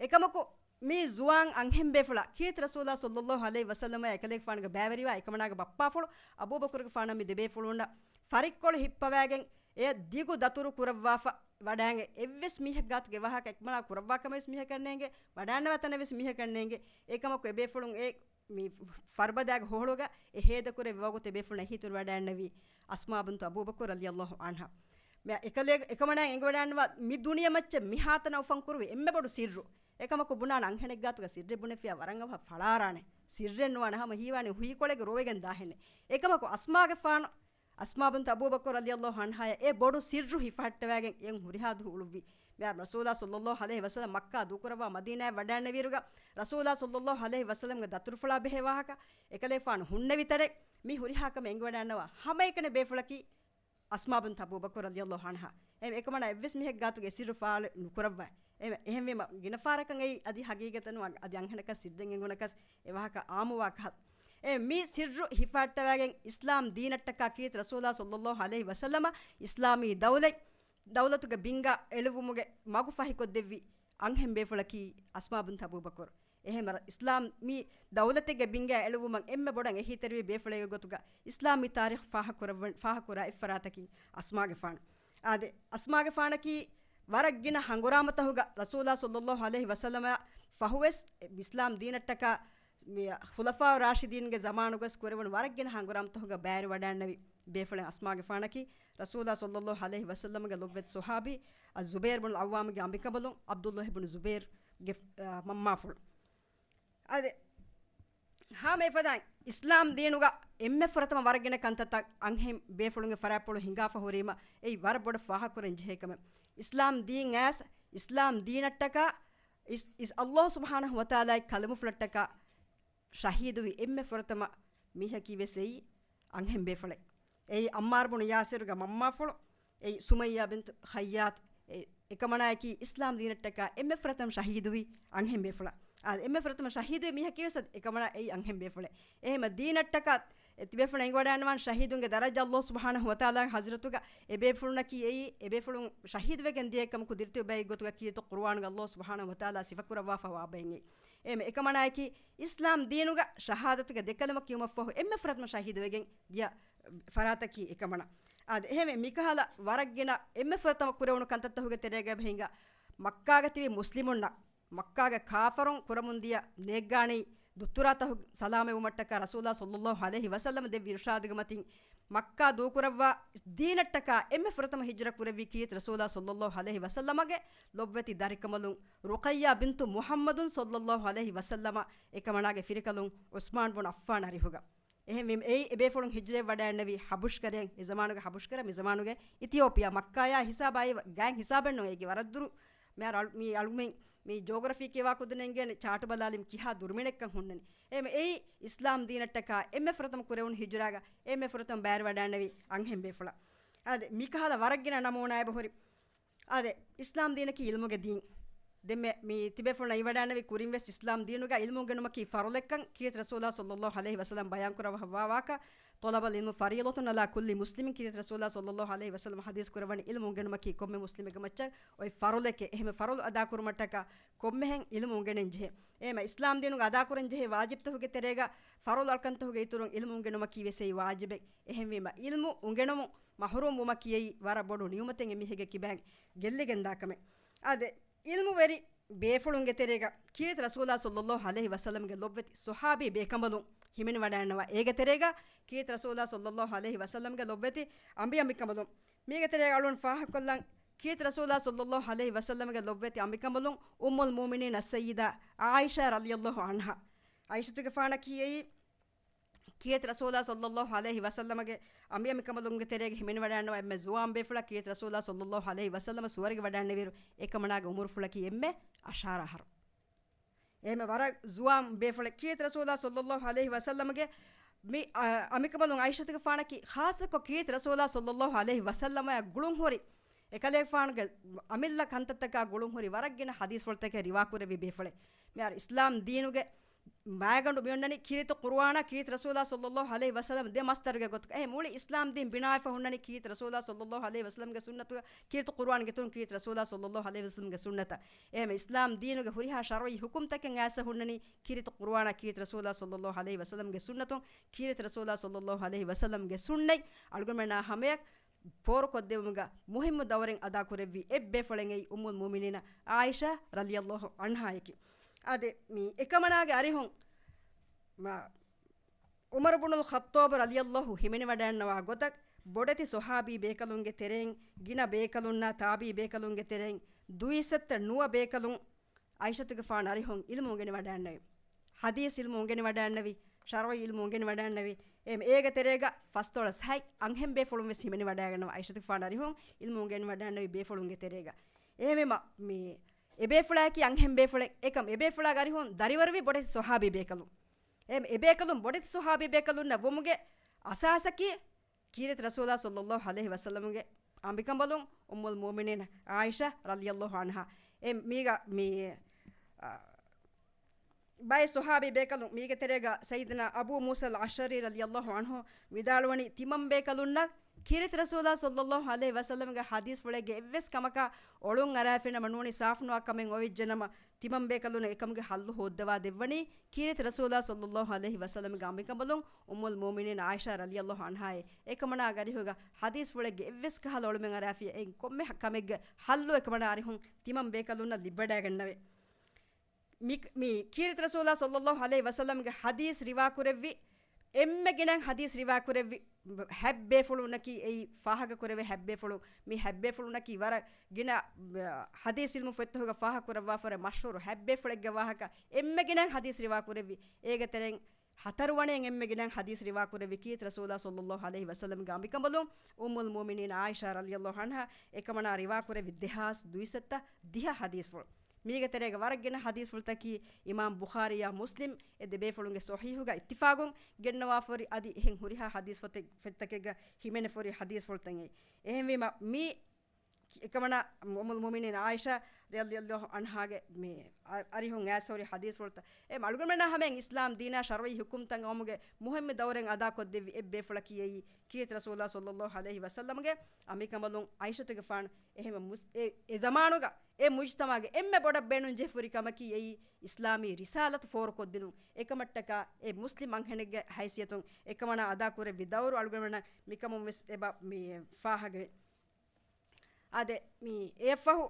އެކަމަކު، މި ޒުވާން އަންހެން ބޭފުޅާ ކީރިތި ރަސޫލާ ޞައްލައްލާހު ޢަލައިހި ވަސައްލަމާ އެކަލޭގެފާނުގެ ބައިވެރިވާ އެކަމަނާގެ ބައްޕާފުޅު އަބޫބަކުރުގެފާނަށް މި ދެބޭފުޅުންނަށް ފަރިއްކޮޅު ހިއްޕަވައިގެން އެ ދިގު ދަތުރު ކުރައްވާފަ ވަޑައިގެން އެއްވެސް މީހެއް ގާތުގެ ވާހަކަ އެކަމަނާ ކުރައްވާ ކަމެއް ވެސް މީހަކަށް ނޭނގެ، ވަޑައިގަންނަވާ ތަނެއް ވެސް މީހަކަށް ނޭނގެ. އެކަމަކު އެބޭފުޅުން އެ މި ފަރުބަދާގެ ހޮހޮޅުގަ އެ ހޭދަކުރެއްވި ވަގުތު އެބޭފުޅުންނަށް އެހީތެރިވަޑައިގެންނެވީ އަސްމާ ބިންތު އަބޫބަކުރު ރަޟިޔައްލާހު ޢަންހާ. މި އެކަލޭ-، އެކަމަނާ އެނގިވަޑައިގަންނަވާ މި ދުނިޔެމައްޗަށް މިހާތަނަށް އުފަންކުރުވި އެންމެ ބޮޑު ސިއްރު. އެކަމަކު ބުނާނެ އަންހެނެއްގާތުގަ ސިއްރެއް ބުނެފިއްޔާ ވަރަށް އަވަހަށް ފަޅާރާނެ. ސިއްރެއް ނުވާނެ ހަމަ ހީވާނީ ހުއިކޮޅެއްގަ ރޮވެގެން ދާހެންނެއް. އެކަމަކު އަސްމާގެފާނު، އަސްމާ ބިންތު އަބޫބަކުރު ރަޟިޔައްލާހު ޢަންހާޔަށް އެ ބޮޑު ސިއްރު ހިފަހައްޓަވައިގެން އެއަށް ހުރިހާ ދުވަހު އުޅުއްވި. މިއާ ރަސޫލާ ޞައްލައްލާހު ޢަލައިހި ވަސައްލަމް މައްކާ ދޫކުރައްވާ މަދީނާއަށް ވަޑައިގެންނެވިއިރުގަ ރަސޫލާ ޞައްލައްލާހު ޢަލައިހި ވަސައްލަމްގެ ދަތުރުފުޅާ ބެހޭ ވާހަކަ، އެކަލޭފާނު ހުންނެވި ތަނެއް، މި ހުރިހާ ކަމެއް އެނގިވަޑައިގަންނަވާ ހަމައެކަނި ބޭފުޅަކީ އަސްމާ ބިންތު އަބޫބަކުރު ރަޟިޔައްލާހު ޢަންހާ. އެ އެކަމަނާ އެއްވެސް މީހެއް ގާތުގެ ސިއްރު ފާޅު ނުކުރައްވާ. އެ އެހެންވީމަ ގިނަ ފަހަރަކަށް އެއީ އަދި ހަގީގަތަށް ނުވާ، އަދި އަންހެނަކަށް ސިއްރެއް އެނގުނަކަސް އެ ވާހަކަ އާއްމުވާ ކަހަލަ. އެ މި ސިއްރު ހިފަހައްޓަވައިގެން އިސްލާމް ދީނަށްޓަކާ ކީރިތި ރަސޫލާ ޞައްލައްލާހު ޢަލައިހި ވަސައްލަމަ އިސްލާމީ ދައުލަތް، ދައުލަތުގެ ބިންގާ އެޅުއްވުމުގެ މަގު ފަހިކޮށްދެއްވި އަންހެން ބޭފުޅަކީ އަސްމާ ބިންތު އަބޫބަކުރު. އެހެންވީމަ އިސްލާމް މި ދައުލަތެއްގެ ބިންގާ އެޅުއްވުމަށް އެންމެ ބޮޑަށް އެހީތެރިވި ބޭފުޅެއްގެ ގޮތުގަ އިސްލާމީ ތާރީޚު ފާހަގަކުރައްވަން، ފާހަގަކުރާ އެއްފަރާތަކީ އަސްމާގެފާނު. އާދެ، އަސްމާގެފާނަކީ ވަރަށް ގިނަ ހަނގުރާމަތަކުގަ ރަސޫލާ ޞައްލައްލާހު ޢަލައިހި ވަސައްލަމަ ފަހުވެސް އިސްލާމް ދީނަށްޓަކާ މި ޚުލަފާ ރާޝިދީންގެ ޒަމާނުގަސް ކުރެވުނު ވަރަށްގިނަ ހަނގުރާމަތަކުގަ ބައިވެރިވަޑައިންނެވި ބޭފުޅެއް އަސްމާގެފާނަކީ، ރަސޫލާ ޞައްލައްލާހު ޢަލައިހި ވަސައްލަމްގެ ލޮބުވެތި ޞަޙާބީ އައްޒުބައިރު ބުނުލް ޢައްވާމްގެ އަނބިކަނބަލުން ޢަބްދުﷲ ބުނު ޒުބައިރުގެ، އާ، މަންމާފުޅު. އާދެ، ހަމަ އެފަދައިން އިސްލާމް ދީނުގަ އެންމެ ފުރަތަމަ ވަރަށްގިނަ ކަންތައްތައް އަންހެން ބޭފުޅުންގެ ފަރާތްޕުޅު ހިނގާފަ ހުރީމަ، އެއީ ވަރަށް ބޮޑަށް ފާހަގަކުރަން ޖެހޭ ކަމެއް. އިސްލާމް ދީން އައިސް، އިސްލާމް ދީނަށްޓަކާ، އިސް، އިސް ﷲ ސުބްޙާނަހު ވަތަޢާލާގެ ކަލަމުފުޅަށްޓަކާ ޝަހީދުވި އެންމެ ފުރަތަމަ މީހަކީ ވެސް އެއީ އަންހެން ބޭފުޅެއް. އެއީ ޢައްމާރު ބުނު ޔާސިރުގެ މަންމާފުޅު، އެއީ ސުމައްޔާ ބިންތު ޚައްޔާތު، އެ، އެކަމަނާއަކީ އިސްލާމް ދީނަށްޓަކާ އެންމެ ފުރަތަމަ ޝަހީދުވި އަންހެން ބޭފުޅާ. އާ، އެންމެ ފުރަތަމަ ޝަހީދުވި މީހަކީ ވެސް އެކަމަނާ އެއީ އަންހެން ބޭފުޅެއް. އެހެމަ ދީނަށްޓަކާ އެ ތިބޭފުޅުން އެނގިވަޑައިގަންނަވާނެ ޝަހީދުންގެ ދަރަޖަ ﷲ ސުބްޙާނަހު ވަތަޢާލާގެ ޙަޟްރަތުގަ އެ ބޭފުޅުންނަކީ އެއީ، އެ ބޭފުޅުން ޝަހީދުވެގެން ދިޔައެއް ކަމަކު ދިރިތިބި ބައެއް ގޮތުގަ ކީރިތި ޤުރުއާނުގަ ﷲ ސުބްޙާނަހު ވަތަޢާލާ ސިފަކުރައްވާފަ ވާ ބައެއް އެއީ. އެހެމަ އެކަމަނާއަކީ އިސްލާމް ދީނުގަ ޝަހާދަތުގެ ދެ ކަލިމަ ކިޔުމަށްފަހު އެންމެ ފުރަތަމަ ޝަހީދުވެގެން ދިޔަ ފަރާތަކީ އެކަމަނާ. އާދެ، އެހެންވެ، މިކަހަލަ ވަރަށްގިނަ އެންމެ ފުރަތަމަ ކުރެވުނު ކަންތައްތަކުގެ ތެރޭގަ އެބަހިނގާ، މައްކާގަ ތިބި މުސްލިމުންނަށް މައްކާގެ ކާފަރުން ކުރަމުން ދިޔަ ނޭއްގާނީ ދުއްތުރާތަކުގެ ސަލާމަތްވުމަށްޓަކާ ރަސޫލާ ޞައްލައްލާހު ޢަލައިހި ވަސައްލަމަ ދެއްވި އިރުޝާދުގެ މަތިން މައްކާ ދޫކުރައްވާ ދީނަށްޓަކާ އެންމެ ފުރަތަމަ ހިޖުރަ ކުރެއްވީ ކީރިތި ރަސޫލާ ޞައްލައްލާހު ޢަލައިހި ވަސައްލަމަގެ ލޮބުވެތި ދަރިކަނބަލުން ރުޤައްޔާ ބިންތު މުޙައްމަދު ޞައްލައްލާހު ޢަލައިހި ވަސައްލަމަ އެކަމަނާގެ ފިރިކަލުން ޢުސްމާން ބުން ޢައްފާން އަރިހުގަ. އެހެންވީމަ، އެއީ އެބޭފުޅުން ހިޖުރައެއް ވަޑައިންނެވީ ޙަބުޝް ކަރައިން، އެ ޒަމާނުގެ ޙަބުޝް ކަރަ، މި ޒަމާނުގެ އިތިއޯޕިއާ، މައްކާޔާ ހިސާބާއި ގާތް ހިސާބެއްނު، އޭގެ ވަރަށް ދުރު، މި އަޅު-، މި އަޅުމެން މި ޖޯގްރަފީ ކިޔަވާ ކުދިން އެނގޭނެ ޗާޓު ބަލާލިމަ ކިހާ ދުރުމިނެއްކަން ހުންނަނީ. އެހެންވެ، އެއީ އިސްލާމް ދީނަށްޓަކާ އެންމެ ފުރަތަމަ ކުރެވުނު ހިޖުރާގަ އެންމެ ފުރަތަމަ ބައިވެރިވަޑައިންނެވި އަންހެން ބޭފުޅާ. އާދެ، މިކަހަލަ ވަރަށްގިނަ ނަމޫނާ އެބަހުރި. އާދެ، އިސްލާމް ދީނަކީ އިލްމުގެ ދީން. ދެންމެ މި ތިބޭފުޅުން އިވަޑައިންނެވި ކުރިން ވެސް އިސްލާމް ދީނުގަ އިލްމު އުނގެނުމަކީ ފަރުޟެއްކަން ކީރިތި ރަސޫލާ ޞައްލައްލާހު ޢަލައިހި ވަސައްލަމަ ބަޔާން ކުރައްވާފަ ވާ ވާހަކަ، طلب العلم فريضة على كل مسلم، ކީރިތި ރަސޫލާ ޞައްލައްލާހު ޢަލައިހި ވަސައްލަމަ ޙަދީޘް ކުރައްވަނީ އިލްމު އުނގެނުމަކީ ކޮންމެ މުސްލިމެއްގެ މައްޗަށް އޮތް ފަރުޟެކޭ. އެހެންވެ، ފަރުޟު އަދާކުރުމަށްޓަކާ ކޮންމެހެން އިލްމު އުނގެނެން ޖެހޭ. އެހެންވީމަ، އިސްލާމް ދީނުގަ އަދާކުރަން ޖެހޭ ވާޖިބްތަކުގެ ތެރޭގަ ފަރުޟު އަޅުކަންތަކުގެ އިތުރުން އިލްމު އުނގެނުމަކީ ވެސް އެއީ ވާޖިބެއް. އެހެންވީމަ، އިލްމު އުނގެނުމުން މަޙްރޫމް ވުމަކީ އެއީ ވަރަށް ބޮޑު ނިޢުމަތެއް އެމީހެއްގެ ކިބައިން ގެއްލިގެންދާ ކަމެއް. އާދެ، އިލްމުވެރި ބޭފުޅުންގެ ތެރޭގަ ކީރިތި ރަސޫލާ ޞައްލައްލާހު ޢަލައިހި ވަސައްލަމްގެ ލޮބުވެތި ޞަޙާބީ ބޭކަނބަލުން ހިމެނިވަޑައިންނަވާ. އޭގެ ތެރޭގަ ކީރިތި ރަސޫލާ ޞައްލައްލާހު ޢަލައިހި ވަސައްލަމްގެ ލޮބުވެތި އަނބިއަނބިކަނބަލުން. މީގެ ތެރޭގަ އަޅުން ފާހަގަކޮށްލަން، ކީރިތި ރަސޫލާ ޞައްލައްލާހު ޢަލައިހި ވަސައްލަމްގެ ލޮބުވެތި އަނބިކަނބަލުން އުއްމުލް މުއުމިނީން އައްސައްޔިދާ ޢާއިޝާ ރަޟިޔައްލާހު ޢަންހާ. ޢާއިޝަތުގެފާނަކީ އެއީ ކީރިތި ރަސޫލާ ޞައްލައްލާހު ޢަލައިހި ވަސައްލަމަގެ އަނބިއަނބިކަނބަލުންގެ ތެރޭގަ ހިމެނިވަޑައިންނަވާ އެންމެ ޒުވާން ބޭފުޅާ ކީރިތި ރަސޫލާ ޞައްލައްލާހު ޢަލައިހި ވަސައްލަމަ ސުވަރުގެ ވަޑައިންނެވިއިރު އެކަމަނާގެ އުމުރުފުޅަކީ އެންމެ އަށާރަ އަހަރު. އެންމެ ވަރަށް ޒުވާން ބޭފުޅެއް. ކީރިތި ރަސޫލާ ޞައްލައްލާހު ޢަލައިހި ވަސައްލަމަގެ މި، އަ، އަނބިކަނބަލުން ޢާއިޝަތުގެފާނަކީ ޚާއްޞަކޮށް ކީރިތި ރަސޫލާ ޞައްލައްލާހު ޢަލައިހި ވަސައްލަމައާ ގުޅުންހުރި އެކަލޭގެފާނުގެ އަމިއްލަ ކަންތައްތަކާ ގުޅުންހުރި ވަރަށްގިނަ ޙަދީޘްފުޅުތަކެއް ރިވާކުރެއްވި ބޭފުޅެއް. މިހާރު އިސްލާމް ދީނުގެ މައިގަނޑު މިއޮންނަނީ ކީރިތި ޤުރުއާނާ ކީރިތި ރަސޫލާ ޞައްލައްލާހު ޢަލައިހި ވަސައްލަމަ ދެ މަޞްދަރުގެ ގޮތުގަ. އެހެން މުޅި އިސްލާމް ދީން ބިނާވެފަ ހުންނަނީ ކީރިތި ރަސޫލާ ޞައްލައްލާހު ޢަލައިހި ވަސައްލަމްގެ ސުންނަތުގަ، ކީރިތި ޤުރުއާންގެ އިތުރުން ކީރިތި ރަސޫލާ ޞައްލައްލާހު ޢަލައިހި ވަސައްލަމްގެ ސުންނަތަށް. އެހެން އިސްލާމް ދީނުގެ ހުރިހާ ޝަރުޢީ ޙުކުމްތަކެއް އައިސް ހުންނަނީ ކީރިތި ޤުރުއާނާ ކީރިތި ރަސޫލާ ޞައްލައްލާހު ޢަލައިހި ވަސައްލަމްގެ ސުންނަތުން، ކީރިތި ރަސޫލާ ޞައްލައްލާހު ޢަލައިހި ވަސައްލަމްގެ ސުންނަތް އަޅުގަނޑުމެންނާ ހަމަޔަށް ފޯރުކޮށްދެއްވުމުގަ މުހިއްމު ދައުރެއް އަދާކުރެއްވި އެއްބޭފުޅެއް އެއީ އުއްމުލް މުއުމިނީނަ ޢާއިޝާ ރަޟިޔައްލާހު ޢަންހާއަކީ. އާދެ، މި އެކަމަނާގެ އަރިހުން މަ-، ޢުމަރު ބުނުލް ޚައްޠާބު ރަޟިޔައްލާހު ހިމެނިވަޑައިންނަވާ ގޮތަށް، ބޮޑެތި ޞަޙާބީ ބޭކަލުންގެ ތެރެއިން، ގިނަ ބޭކަލުންނާ ތާބިޢީ ބޭކަލުންގެ ތެރެއިން، ދުއިސައްތަ ނުވަ ބޭކަލުން ޢާއިޝަތުގެފާނު އަރިހުން ޢިލްމު އުނގެނިވަޑައިންނެވި. ޙަދީޘް ޢިލްމު އުނގެނިވަޑައިންނެވި، ޝަރުޢީ ޢިލްމު އުނގެނިވަޑައިންނެވި. އެ، އޭގެ ތެރޭގަ ފަސްދޮޅަސް ހަތް އަންހެން ބޭފުޅުން ވެސް ހިމެނިވަޑައިގަންނަވާ. ޢާއިޝަތުގެފާނު އަރިހުން ޢިލްމު އުނގެނިވަޑައިންނެވި ބޭފުޅުންގެ ތެރޭގަ. އެހެންވީމަ، މި އެބޭފުޅާއަކީ އަންހެން ބޭފުޅެއް. އެކަމް އެބޭފުޅާގެ އަރިހުން ދަރިވަރުވި ބޮޑެތި ޞަޙާބީ ބޭކަލުން. އެ، އެބޭކަލުން ބޮޑެތި ޞަޙާބީ ބޭކަލުންނަށް ވުމުގެ އަސާސަކީ ކީރިތި ރަސޫލާ ޞައްލައްލާހު ޢަލައިހި ވަސައްލަމްގެ އަނބިކަނބަލުން އުއްމުލް މުއުމިނީން ޢާއިޝާ ރަޟިޔައްލާހު ޢަންހާ. އެ މީގަ މި، އަ، ބައެއް ޞަޙާބީ ބޭކަލުން މީގެ ތެރޭގަ ސައްޔިދުނާ އަބޫ މޫސަލް އަޝްޢަރީ ރަޟިޔައްލާހު ޢަންހު ވިދާޅުވަނީ ތިމަން ބޭކަލުންނަށް ކީރިތި ރަސޫލާ ޞައްލައްލާހު ޢަލައިހި ވަސައްލަމްގެ ޙަދީޘްފުޅެއްގެ އެއްވެސް ކަމަކާ އޮޅުން އަރާފި ނަމަ ނޫނީ ސާފުނުވާ ކަމެއް އޮވެއްޖެނަމަ، ތިމަން ބޭކަލުންނަށް އެކަމުގެ ޙައްލު ހޯއްދަވާ ދެއްވަނީ ކީރިތި ރަސޫލާ ޞައްލައްލާހު ޢަލައިހި ވަސައްލަމްގެ އަނބިކަނބަލުން އުއްމުލް މުއުމިނީން ޢާއިޝާ ރަޟިޔައްލާހު ޢަންހާއޭ. އެކަމަނާގެ އަރިހުގަ ޙަދީޘްފުޅެއްގެ އެއްވެސް ކަހަލަ އޮޅުމެއް އަރާފިޔާ އެއިން ކޮންމެ ކަމެއްގެ ޙައްލު އެކަމަނާ އަރިހުން ތިމަން ބޭކަލުންނަށް ލިބިވަޑައިގަންނަވޭ. މި، މި ކީރިތި ރަސޫލާ ޞައްލައްލާހު ޢަލައިހި ވަސައްލަމްގެ ޙަދީޘް ރިވާކުރެއްވި އެންމެ ގިނައިން ޙަދީޘް ރިވާކުރެއްވި ހަތް ބޭފުޅުންނަކީ އެއީ ފާހަގަކުރެވޭ ހަތް ބޭފުޅުން. މި ހަތް ބޭފުޅުންނަކީ ވަރަށް ގިނަ، އަ، ޙަދީޘް ޢިލްމު ފޮތްތަކުގަ ފާހަގަކުރައްވާފަ މަޝްހޫރު ހަތް ބޭފުޅެއްގެ ވާހަކަ އެންމެ ގިނައިން ޙަދީޘް ރިވާކުރެއްވި. އޭގެ ތެރެއިން ހަތަރުވަނައިން އެންމެ ގިނައިން ޙަދީޘް ރިވާކުރެއްވި ކީރިތި ރަސޫލާ ޞައްލައްލާހު ޢަލައިހި ވަސައްލަމްގެ އަނބިކަނބަލުން އުއްމުލް މުއުމިނީން ޢާއިޝާ ރަޟިޔައްލާހު ޢަންހާ އެކަމަނާ ރިވާކުރެއްވި ދެހާސް ދުއިސައްތަ ދިހަ ޙަދީޘްފުޅު. މީގެ ތެރޭގަ ވަރަށް ގިނަ ޙަދީޘްފުޅުތަކީ އިމާމް ބުޚާރީއާ މުސްލިމް އެ ދެބޭފުޅުންގެ ޞަޙީޙުގަ އިއްތިފާގުން ގެންނަވާފަހުރި އަދި އެހެން ހުރިހާ ޙަދީޘް ފޮތެއް، ފޮތްތަކެއްގަ ހިމެނެފަހުރި ޙަދީޘްފުޅުތައް އެއީ. އެހެންވީމަ މީ އެކަމަނާ އުއްމުލް މުއުމިނީން ޢާއިޝާ ރަޟިޔައްލާހު ޢަންހާގެ މި އަ-، އަރިހުން އައިސްފަހުރި ޙަދީޘްފުޅުތައް. އެ އަޅުގަނޑުމެންނާ ހަމައިން އިސްލާމް ދީނާ ޝަރުޢީ ޙުކުމްތައް އައުމުގެ މުހިއްމު ދައުރެއް އަދާކޮށްދެއްވި އެއްބޭފުޅަކީ އެއީ ކީރިތި ރަސޫލާ ޞައްލައްލާހު ޢަލައިހި ވަސައްލަމްގެ އަނބިކަނބަލުން ޢާއިޝަތުގެފާނު. އެހެންވެ މުސް-، އެ، އެ ޒަމާނުގަ އެ މުޖްތަމަޢުގެ އެންމެ ބޮޑަށް ބޭނުންޖެހިފަހުރި ކަމަކީ އެއީ އިސްލާމީ ރިސާލަތު ފޯރުކޮށްދިނުން. އެކަމަށްޓަކާ އެ މުސްލިމް އަންހެނެއްގެ ޙައިސިއްޔަތުން އެކަމަނާ އަދާކުރެއްވި ދައުރު އަޅުގަނޑުމެންނަށް މިކަމުން ވެސް އެބަ މި ފާހަގަވޭ. އާދެ، މި އެއަށްފަހު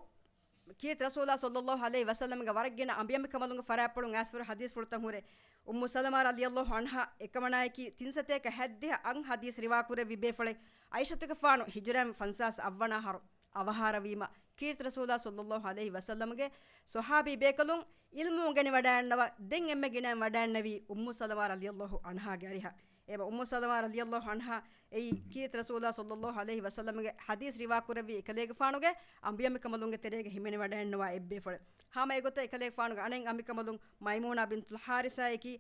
ކީރިތި ރަސޫލާ ޞައްލައްލާހު ޢަލައިހި ވަސައްލަމްގެ ވަރަށް ގިނަ އަނބިއަނބިކަނބަލުންގެ ފަރާތްޕުޅުން އައިސްފަހުރި ޙަދީޘްފުޅުތައް ހުރޭ. އުއްމު ސަލަމާ ރަޟިޔައްލާހު ޢަންހާ އެކަމަނާއަކީ ތިންސަތޭކަ ހަތްދިހަ އަށް ޙަދީޘް ރިވާކުރެއްވި ބޭފުޅެއް. ޢާއިޝަތުގެފާނު ހިޖުރައިން ފަންސާސް އަށްވަނަ އަހަރު އަވަހާރަވީމަ، ކީރިތި ރަސޫލާ ޞައްލައްލާހު ޢަލައިހި ވަސައްލަމްގެ ޞަޙާބީ ބޭކަލުން ޢިލްމު އުނގެނިވަޑައިގަންނަވާ ދެން އެންމެ ގިނައިން ވަޑައިގަންނަވީ އުއްމު ސަލަމާ ރަޟިޔައްލާހު ޢަންހާގެ އަރިހަށް. އެބަ އުއްމު ސަލަމާ ރަޟިޔައްލާހު ޢަންހާ އެއީ ކީރިތި ރަސޫލާ ޞައްލައްލާހު ޢަލައިހި ވަސައްލަމްގެ ޙަދީޘް ރިވާކުރެއްވި އެކަލޭގެފާނުގެ އަނބިއަނބިކަނބަލުންގެ ތެރޭގަ ހިމެނިވަޑައިގަންނަވާ އެއްބޭފުޅެއް. ހަމަ އެގޮތަށް އެކަލޭގެފާނުގެ އަނެއް އަނބިކަނބަލުން މައިމޫނާ ބިންތުލް ޙާރިސާއަކީ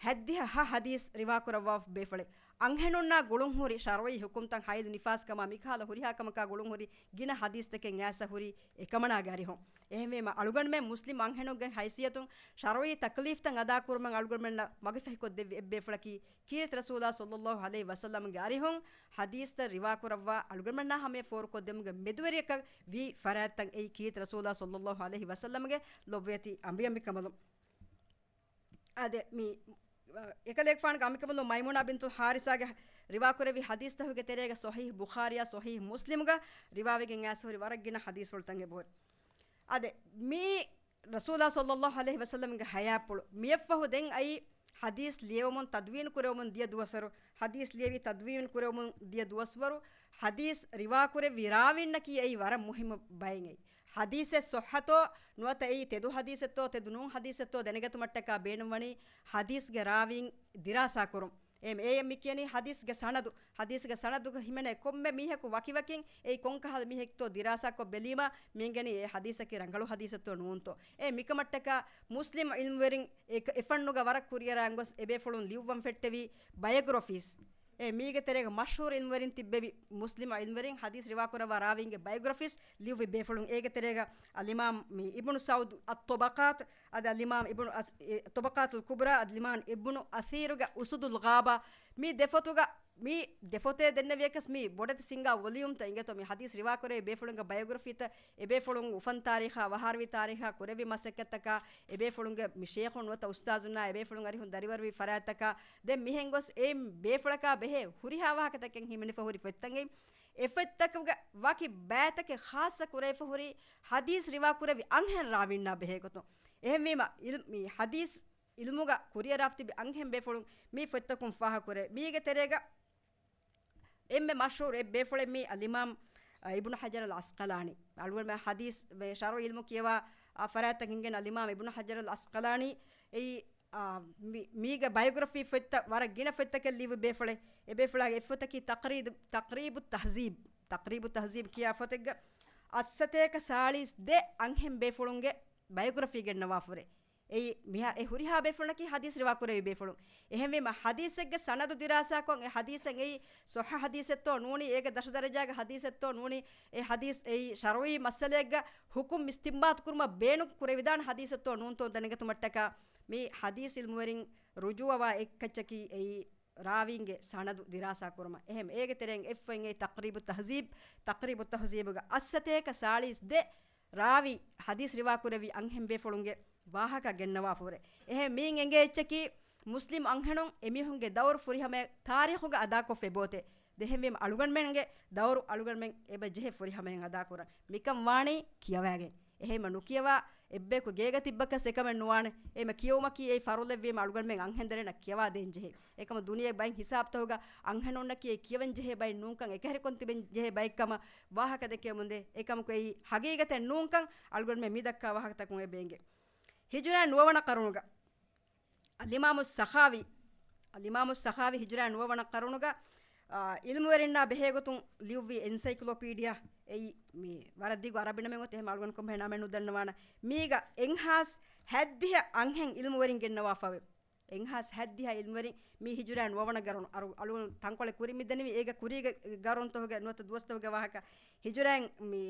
ހަތްދިހަ ހަ ޙަދީޘް ރިވާކުރައްވާ ބޭފުޅެއް. އަންހެނުންނާ ގުޅުންހުރި ޝަރުޢީ ޙުކުމްތައް ހައިލް ނިފާސްކަމާ މިކަހަލަ ހުރިހާ ކަމަކާ ގުޅުންހުރި ގިނަ ޙަދީޘްތަކެއް އައިސްފަހުރި އެކަމަނާގެ އަރިހުން. އެހެންވީމަ އަޅުގަނޑުމެން މުސްލިމް އަންހެނުންގެ ޙައިސިއްޔަތުން ޝަރުޢީ ތަކްލީފްތައް އަދާކުރުމަށް އަޅުގަނޑުމެންނަށް މަގުފަހިކޮށްދެއްވި އެއްބޭފުޅަކީ ކީރިތި ރަސޫލާ ޞައްލައްލާހު ޢަލައިހި ވަސައްލަމްގެ އަރިހުން ޙަދީޘްތައް ރިވާކުރައްވާ އަޅުގަނޑުމެންނާ ހަމަޔަށް ފޯރުކޮށްދެމުގެ މެދުވެރިޔަކަށް ވީ ފަރާތްތައް އެއީ ކީރިތި ރަސޫލާ ޞައްލައްލާހު ޢަލައިހި ވަސައްލަމްގެ ލޮބުވެތި އަނބިއަނބިކަނބަލުން. އާދެ، މި، އަ، އެކަލޭގެފާނުގެ އަނބިކަނބަލުން މައިމޫނާ ބިންތުލް ޙާރިސާގެ ރިވާކުރެއްވި ޙަދީޘްތަކުގެ ތެރޭގަ ޞަޙީޙު ބުޚާރީއާ ޞަޙީޙު މުސްލިމުގަ ރިވާވެގެން އައިސްފަހުރި ވަރަށް ގިނަ ޙަދީޘްފުޅުތައް އެބަހުރި. އާދެ، މީ ރަސޫލާ ޞައްލައްލާހު ޢަލައިހި ވަސައްލަމްގެ ޙަޔާތްޕުޅު. މިއަށްފަހު ދެން އައީ ޙަދީޘް ލިޔެވުމުން ތަދުވީން ކުރެވުމުން ދިޔަ ދުވަސްވަރު، ޙަދީޘް ލިޔެވި ތަދުވީން ކުރެވުމުން ދިޔަ ދުވަސްވަރު، ޙަދީޘް ރިވާކުރެއްވި ރާވީންނަކީ އެއީ ވަރަށް މުހިއްމު ބައެއް އެއީ. ޙަދީޘެއް ޞައްޙަތޯ ނުވަތަ އެއީ ތެދު ޙަދީޘެއްތޯ ތެދު ނޫން ޙަދީޘެއްތޯ ދެނެގަތުމަށްޓަކާ ބޭނުންވަނީ ޙަދީޘްގެ ރާވީން ދިރާސާކުރުން. އެ، އެ މި ކިޔަނީ ޙަދީޘްގެ ސަނަދު. ޙަދީޘްގެ ސަނަދުގަ ހިމެނޭ ކޮންމެ މީހަކު ވަކިވަކިން އެއީ ކޮންކަހަލަ މީހެއްތޯ ދިރާސާކޮށް ބެލީމަ، މި އެނގެނީ އެ ޙަދީޘަކީ ރަނގަޅު ޙަދީޘެއްތޯ ނޫންތޯ. އެ މިކަމަށްޓަކާ މުސްލިމް ޢިލްމުވެރިން އެ، އެ ފަންނުގަ ވަރަށް ކުރިއަރާން ގޮސް އެބޭފުޅުން ލިޔުއްވަން ފެއްޓެވި ބަޔޮގްރަފީސް. އެ މީގެ ތެރޭގަ މަޝްހޫރު ޢިލްމުވެރިން ތިއްބެވި މުސްލިމް ޢިލްމުވެރިން ޙަދީޘް ރިވާކުރައްވާ ރާވީންގެ ބަޔޮގްރަފީސް ލިޔުއްވި ބޭފުޅުން. އޭގެ ތެރޭގަ އަލްއިމާމް މި އިބްނު ސަޢުދު އައްޠަބަޤާތު، އަދި އަލްއިމާމް އިބްނު އަސް-، އެ، ޠަބަޤާތުލް ކުބްރާ، އަދި އަލްއިމާމް އިބްނު އަސީރުގެ އުސޫދުލް ޣާބާ، މި ދެފޮތުގަ، މި ދެފޮތޭ ދެންނެވިޔަކަސް މި ބޮޑެތި ސިންގާ ވޮލިއުމްތައް އިނގޭތޯ. މި ޙަދީޘް ރިވާކުރެއްވި ބޭފުޅުންގެ ބަޔޮގްރަފީތައް، އެބޭފުޅުން އުފަން ތާރީޚާ، ވަހާރަވި ތާރީޚާ، ކުރެއްވި މަސައްކަތްތަކާ، އެބޭފުޅުންގެ މި ޝޭޚުން ނުވަތަ އުސްތާޒުންނާ އެބޭފުޅުން އަރިހުން ދަރިވަރުވި ފަރާތްތަކާ، ދެން މިހެން ގޮސް އެ ބޭފުޅަކާ ބެހޭ ހުރިހާ ވާހަކަތަކެއް ހިމެނިފަ ހުރި ފޮތްތައް އެއީ. އެ ފޮތްތަކުގެ ވަކި ބައިތަކެއް ޚާއްޞަ ކުރެވިފަ ހުރީ ޙަދީޘް ރިވާކުރެއްވި އަންހެން ރާވީންނާ ބެހޭ ގޮތުން. އެހެންވީމަ، އިލް-، މި ޙަދީޘް ޢިލްމުގަ ކުރިއަރާފަ ތިބި އަންހެން ބޭފުޅުން މި ފޮތްތަކުން ފާހަގަކުރޭ. މީގެ ތެރޭގަ އެންމެ މަޝްހޫރު އެއް ބޭފުޅެއް މީ އަލްއިމާމް، އަ، އިބްނު ޙަޖަރުލް ޢަސްޤަލާނީ. އަޅުގަނޑުމެން ޙަދީޘް ޝަރުޢީ ޢިލްމު ކިޔަވާ، އަ، ފަރާތްތަކަށް އިނގެން އަލްއިމާމް އިބްނު ޙަޖަރުލް ޢަސްޤަލާނީ އެއީ، އާ، މި-، މީގެ ބަޔޮގްރަފީ ފޮތްތައް ވަރަށް ގިނަ ފޮތްތަކެއް ލިޔުއްވި ބޭފުޅެއް. އެ ބޭފުޅާގެ އެއް ފޮތަކީ ތަޤްރީބު، ތަޤްރީބު ތަހްޒީބް. ތަޤްރީބު ތަހްޒީބް ކިޔާ ފޮތެއްގަ އަށްސަތޭކަ ސާޅީސް ދެ އަންހެން ބޭފުޅުންގެ ބަޔޮގްރަފީ ގެންނަވާފަ ހުރޭ. އެއީ މިހާ އެ ހުރިހާ ބޭފުޅުންނަކީ ޙަދީޘް ރިވާކުރެއްވި ބޭފުޅުން. އެހެންވީމަ، ޙަދީޘެއްގެ ސަނަދު ދިރާސާކޮށް، އެ ޙަދީޘެއް އެއީ ޞައްޙަ ޙަދީޘެއްތޯ ނޫނީ، އޭގެ ދަށު ދަރަޖާގެ ޙަދީޘެއްތޯ ނޫނީ، އެ ޙަދީޘް އެއީ ޝަރުޢީ މައްސަލައެއްގަ ޙުކުމް އިސްތިންބާޠު ކުރުމަށް ބޭނުން ކުރެވިދާނެ ޙަދީޘެއްތޯ ނޫންތޯ ދެނެގަތުމަށްޓަކާ، މި ޙަދީޘް ޢިލްމުވެރިން ރުޖޫޢަވާ އެއްކައްޗަކީ އެއީ ރާވީންގެ ސަނަދު ދިރާސާ ކުރުމަށް. އެހެން އޭގެ ތެރެއިން އެއްފައިން އެއީ ތަޤްރީބު ތަހްޒީބް، ތަޤްރީބު ތަހްޒީބުގަ އަށްސަތޭކަ ސާޅީސް ދެ ރާވީ ޙަދީޘް ރިވާކުރެއްވި އަންހެން ބޭފުޅުންގެ ވާހަކަ ގެންނަވާފަ ހުރޭ. އެހެން މިއިން އެނގޭ އެއްޗަކީ، މުސްލިމް އަންހެނުން އެމީހުންގެ ދައުރު ފުރިހަމަޔަށް ތާރީޚުގަ އަދާކޮށްފަ އެބައޮތޭ. ދެހެންވީމަ އަޅުގަނޑުމެންގެ ދައުރު އަޅުގަނޑުމެން އެބަ ޖެހޭ ފުރިހަމަޔަށް އަދާކުރަން. މިކަން ވާނީ ކިޔަވައިގެން. އެހެންމަ ނުކިޔަވާ އެއްބަޔަކު ގޭގަ ތިއްބަކަސް އެކަމެއް ނުވާނެ. އެހެންމަ ކިޔެވުމަކީ އެއީ ފަރުޟެއްވީމަ އަޅުގަނޑުމެން އަންހެން ދަރިންނަށް ކިޔަވާ ދޭން ޖެހޭ. އެކަމަ ދުނިޔެ ބައިން ހިސާބުތަކުގަ އަންހެނުންނަކީ އެ ކިޔަވަން ޖެހޭ ބައެއް ނޫންކަން، އެކަހެރިކޮށް ތިބެން ޖެހޭ ބައެއްކަމަށް ވާހަކަ ދެކެމުންދޭ. އެކަމަކު އެއީ ހަގީގަތެއް ނޫންކަން އަޅުގަނޑުމެން މި ދައްކާ ވާހަކަތަކުން އެބަ އެނގޭ. ހިޖުރާ ނުވަވަނަ ޤަރުނުގަ އަލްއިމާމު ސަޚާވީ، އަލްއިމާމު ސަޚާވީ ހިޖުރާ ނުވަވަނަ ޤަރުނުގަ، އާ، އިލްމުވެރިންނާ ބެހޭގޮތުން ލިޔުއްވި އެންސައިކްލޯޕީޑިއާ، އެއީ މި ވަރަށް ދިގު އަރަބި ނަމެއް އޮތޭ، އެހެން އަޅުގަނޑު ކޮންމެހެން ނަމެއް ނުދަންނަވާނަ. މީގަ އެއްހާސް ހަތްދިހަ އަންހެން އިލްމުވެރިން ގެންނަވާފަވޭ. އެއްހާސް ހަތްދިހަ އިލްމުވެރިން މި ހިޖުރާ ނުވަވަނަ ގަރުނު، އަރު-، އަޅުގަނޑު ތަންކޮޅެއް ކުރިން މިދަނީ، އޭގެ ކުރީގެ ގަރުންތަކުގެ ނުވަތަ ދުވަސްތަކުގެ ވާހަކަ. ހިޖުރާއިން މި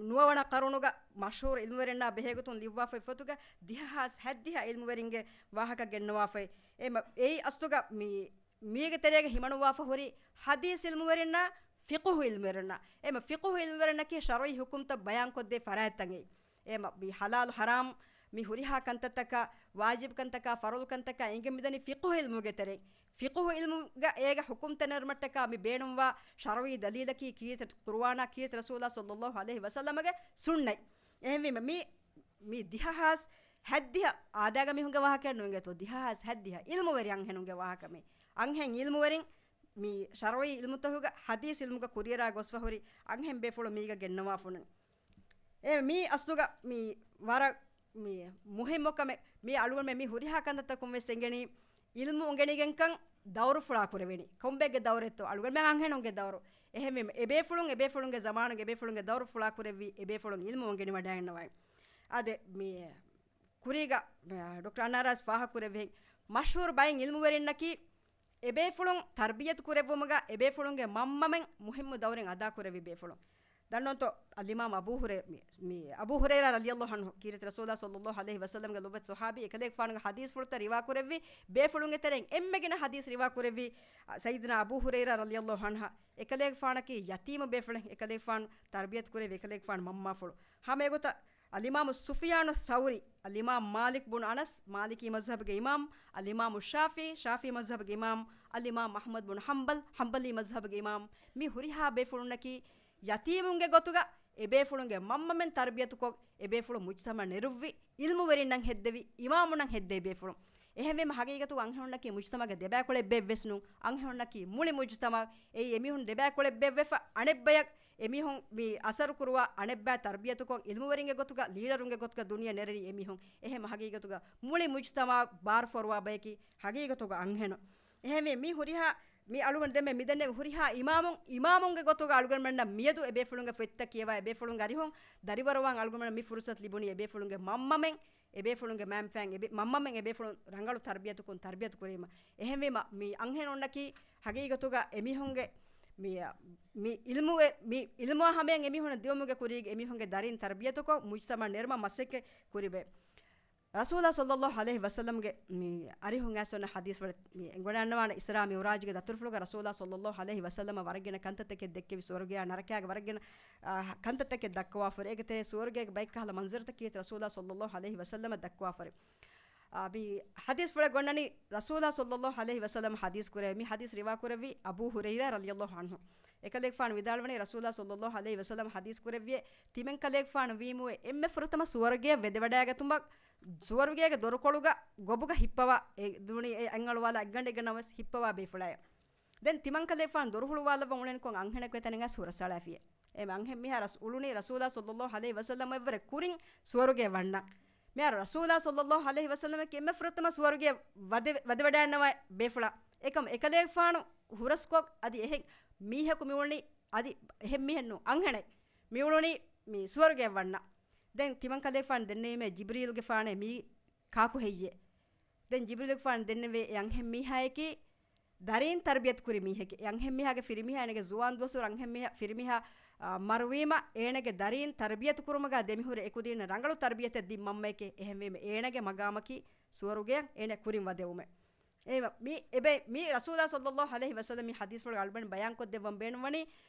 ނުވަވަނަ ޤަރުނުގަ މަޝްހޫރު އިލްމުވެރިންނާ ބެހޭގޮތުން ލިޔުއްވާފައި ފޮތުގަ ދިހަހާސް ހަތްދިހަ އިލްމުވެރިންގެ ވާހަކަ ގެންނަވާފައި. އެ މަ-، އެއީ އަސްލުގަ މި، މީގެ ތެރޭގަ ހިމަނުވާފަ ހުރި ޙަދީޘް އިލްމުވެރިންނާ ފިޤުހު އިލްމުވެރިންނާ. އެ މަ-، ފިޤުހު އިލްމުވެރިންނަކީ ޝަރުޢީ ޙުކުމްތައް ބަޔާންކޮށްދޭ ފަރާތްތައް އެއީ. އެ މަ-، މި ޙަލާލު ޙަރާމް، މި ހުރިހާ ކަންތައްތަކާ، ވާޖިބު ކަންތަކާ، ފަރުޟު ކަންތަކާ އެނގެން މިދަނީ ފިޤުހު އިލްމުގެ ތެރެއިން. ފިޤުހު އިލްމުގަ އޭގެ ޙުކުމްތައް ނެރުމަށްޓަކާ މި ބޭނުންވާ ޝަރުޢީ ދަލީލަކީ ކީރިތި ޤުރުއާނާ، ކީރިތި ރަސޫލާ ޞައްލައްލާހު ޢަލައިހި ވަސައްލަމަގެ ސުންނަތް. އެހެންވީމަ މި، މި ދިހަހާސް ހަތްދިހަ އާދައިގަ މީހުންގެ ވާހަކައެއް ނުއިނގޭތޯ، ދިހަހާސް ހަތްދިހަ އިލްމުވެރި އަންހެނުންގެ ވާހަކަ މީ. އަންހެން އިލްމުވެރިން މި ޝަރުޢީ އިލްމުތަކުގަ ޙަދީޘް އިލްމުގަ ކުރިއަރާ ގޮސްފަ ހުރި އަންހެން ބޭފުޅުން މީގަ ގެންނަވާފަ އޮންނަން. އެ މީ އަސްލުގަ މީ ވަރަށް މި މުހިއްމު ކަމެއް. މި އަޅުގަނޑުމެން މި ހުރިހާ ކަންތައްތަކުން ވެސް އެނގެނީ އިލްމު އުނގެނިގެންކަން ދައުރުފުޅާ ކުރެވެނީ. ކޮންބައެއްގެ ދައުރެއްތޯ؟ އަޅުގަނޑުމެން އަންހެނުންގެ ދައުރު. އެހެންވީމަ އެބޭފުޅުން، އެބޭފުޅުންގެ ޒަމާނުގެ އެބޭފުޅުންގެ ދައުރުފުޅާ ކުރެއްވީ އެބޭފުޅުން އިލްމު އުނގެނިވަޑައިގަންނަވައި. އާދެ، މި ކުރީގަ، އަ، ޑޮކްޓަރ އަނާރާސް ފާހަގަ ކުރެއްވިހެން، މަޝްހޫރު ބައެއް އިލްމުވެރިންނަކީ އެބޭފުޅުން ތަރްބިޔަތު ކުރެއްވުމުގަ އެބޭފުޅުންގެ މަންމަމެން މުހިއްމު ދައުރެއް އަދާ ކުރެއްވި ބޭފުޅުން. ދަންނަވަންތޯ، އަލްއިމާމް އަބޫ ހުރައި-، މި، މި އަބޫ ހުރައިރާ ރަޟިޔައްލާހު ޢަންހު، ކީރިތި ރަސޫލާ ޞައްލައްލާހު ޢަލައިހި ވަސައްލަމްގެ ލޮބުވެތި ޞަޙާބީ، އެކަލޭގެފާނުގެ ޙަދީޘްފުޅުތައް ރިވާކުރެއްވި ބޭފުޅުންގެ ތެރެއިން އެންމެ ގިނަ ޙަދީޘް ރިވާކުރެއްވި، އަ، ސައްޔިދުނާ އަބޫ ހުރައިރާ ރަޟިޔައްލާހު ޢަންހާ. އެކަލޭގެފާނަކީ ޔަތީމު ބޭފުޅެއް، އެކަލޭގެފާނު ތަރްބިޔަތު ކުރެއްވި އެކަލޭގެފާނު މަންމާފުޅު. ހަމައެގޮތަށް އަލްއިމާމު ސުފިޔާނު ޘައުރީ، އަލްއިމާމް މާލިކް ބުނު އަނަސް، މާލިކީ މަޒްހަބުގެ އިމާމް، އަލްއިމާމު ޝާފިޢީ، ޝާފިޢީ މަޒްހަބުގެ އިމާމް، އަލްއިމާމް އަޙްމަދު ބުނު ޙަންބަލް، ޙަންބަލީ މަޒްހަބުގެ އިމާމް. މި ހުރިހާ ބޭފުޅުންނަކީ ޔަތީމުންގެ ގޮތުގަ އެބޭފުޅުންގެ މަންމަމެން ތަރްބިޔަތުކޮށް، އެބޭފުޅުން މުޖްތަމަޢަށް ނެރުއްވި، އިލްމުވެރިންނަށް ހެއްދެވި، އިމާމުންނަށް ހެއްދެވި ބޭފުޅުން. އެހެންވީމަ ހަގީގަތުގަ އަންހެނުންނަކީ މުޖްތަމަޢުގެ ދެބައިކުޅަ އެއްބައެއްވެސް ނޫން. އަންހެނުންނަކީ މުޅި މުޖްތަމަޢު. އެއީ އެމީހުން ދެބައިކުޅަ އެއްބައެއްވެފަ، އަނެއްބަޔަށް އެމީހުން މި އަސަރު ކުރުވާ، އަނެއްބައި ތަރްބިޔަތުކޮށް، އިލްމުވެރިންގެ ގޮތުގަ، ލީޑަރުންގެ ގޮތުގަ ދުނިޔެ ނެރެނީ އެމީހުން. އެހެން ހަގީގަތުގަ މުޅި މުޖްތަމަޢަށް ބާރުފޯރުވާ ބަޔަކީ ހަގީގަތުގަ އަންހެނުން. އެހެންވެ، މި ހުރިހާ، މި އަޅުގަނޑު ދެންމެ މިދެންނެވި ހުރިހާ އިމާމުން، އިމާމުންގެ ގޮތުގަ އަޅުގަނޑުމެންނަށް މިއަދު އެބޭފުޅުންގެ ފޮތްތައް ކިޔަވާ، އެބޭފުޅުންގެ އަރިހުން ދަރިވަރުވާން އަޅުގަނޑުމެން މި ފުރުސަތު ލިބުނީ އެބޭފުޅުންގެ މަންމަމެން، އެބޭފުޅުންގެ މަންމަމެން އެބޭފުޅުން ރަނގަޅު ތަރްބިޔަތުކުން ތަރްބިޔަތު ކުރީމަ. އެހެންވީމަ، މި އަންހެނުންނަކީ ހަގީގަތުގަ އެމީހުންގެ، މި، މި އިލްމު، މި އިލްމުއާ ހަމަޔަށް އެމީހުންނަށް ދިއުމުގެ ކުރީގެ އެމީހުންގެ ދަރީން ތަރްބިޔަތުކޮށް، މުޖްތަމަޢަށް ނެރުމަށް މަސައްކަތް ކުރިބޭ. ރަސޫލާ ޞައްލައްލާހު ޢަލައިހި ވަސައްލަމްގެ މި އަރިހުން އައިސް އޮންނަ ޙަދީޘްފުޅެއް މި އެނގިވަޑައިގަންނަވާނެ. އިސްރާ މިޢުރާޖުގެ ދަތުރުފުޅުގަ ރަސޫލާ ޞައްލައްލާހު ޢަލައިހި ވަސައްލަމަށް ވަރަށް ގިނަ ކަންތައްތަކެއް ދެއްކެވި، ސުވަރުގެއާ ނަރަކައިގެ ވަރަށް ގިނަ، އާ، ކަންތައްތަކެއް ދައްކަވާފަ ހުރި. އޭގެ ތެރޭ ސުވަރުގޭގެ ބައެއް ކަހަލަ މަންޒަރުތައް ކީރިތި ރަސޫލާ ޞައްލައްލާހު ޢަލައިހި ވަސައްލަމަށް ދައްކަވާފަ ހުރި. އާ، މި ޙަދީޘްފުޅެއް އޮންނަނީ ރަސޫލާ ޞައްލައްލާހު ޢަލައިހި ވަސައްލަމަ ޙަދީޘް ކުރެއްވި، މި ޙަދީޘް ރިވާކުރެއްވީ އަބޫ ހުރައިރާ ރަޟިޔައްލާހު ޢަންހު. އެކަލޭގެފާނު ވިދާޅުވަނީ، ރަސޫލާ ޞައްލައްލާހު ޢަލައިހި ވަސައްލަމަ ޙަދީޘް ކުރެއްވިއޭ، ތިމަންކަލޭގެފާނު ވީމުއޭ އެންމެ ފުރަތަމަ ސުވަރުގެޔަށް ވެދެވަޑައިގަތުމަށް ސުވަރުގޭގެ ދޮރުކޮޅުގަ ގޮބުގަ ހިއްޕަވާ، އެ ދޫނީ އެ އަތްއަޅުވާލާ އަތްގަނޑެއްގަ ނަމަވެސް ހިއްޕަވާ ބޭފުޅާއޭ. ދެން ތިމަންކަލޭގެފާނު ދޮރު ހުޅުވާލައްވަން އުޅެނިކޮށް އަންހެނަކު އެތަނިން އައިސް ހުރަސްއަޅާފިޔޭ. އެ އަންހެން މީހާ ރަސް އުޅުނީ ރަސޫލާ ޞައްލައްލާހު ޢަލައިހި ވަސައްލަމަ އެއްވަރެއް ކުރިން ސުވަރުގެ ވަންނަން. މިހާރު ރަސޫލާ ޞައްލައްލާހު ޢަލައިހި ވަސައްލަމަކީ އެންމެ ފުރަތަމަ ސުވަރުގެ ވަދެ-، ވަދެވަޑައިގަންނަވާ ބޭފުޅާ. އެކަމް އެކަލޭގެފާނު ހުރަސްކޮށް އަދި އެހެން މީހަކު މިއުޅުނީ އަދި އެހެން މީހެއް ނޫން އަންހެނެއް މިއުޅުނީ މި ސުވަރުގެ ވަންނަން. ދެން ތިމަންކަލޭގެފާނު ދެންނެވީމޭ ޖިބްރީލްގެފާނޭ މީ ކާކު ހެއްޔޭ؟ ދެން ޖިބްރީލުގެފާނު ދެންނެވޭ އެ އަންހެން މީހާޔަކީ ދަރީން ތަރްބިޔަތު ކުރި މީހެކޭ. އެ އަންހެން މީހާގެ ފިރިމީހާ އޭނަގެ ޒުވާން ދުވަސްވަރު އަންހެން މީހާ، ފިރިމީހާ، އާ، މަރުވީމަ އޭނަގެ ދަރީން ތަރްބިޔަތު ކުރުމުގަ ދެމިހުރި އެކުދީންނަށް ރަނގަޅު ތަރްބިޔަތެއް ދިން މަންމައެކޭ. އެހެންވީމަ އޭނަގެ މަގާމަކީ ސުވަރުގެޔަށް އޭނަ ކުރިން ވަދެވުމޭ. އެ މި، އެބެ، މި ރަސޫލާ ޞައްލައްލާހު ޢަލައިހި ވަސައްލަމް މި ޙަދީޘްފުޅުގަ އަޅުގަނޑު ބަޔާން ކޮށްދެއްވަން ބޭނުންވަނީ،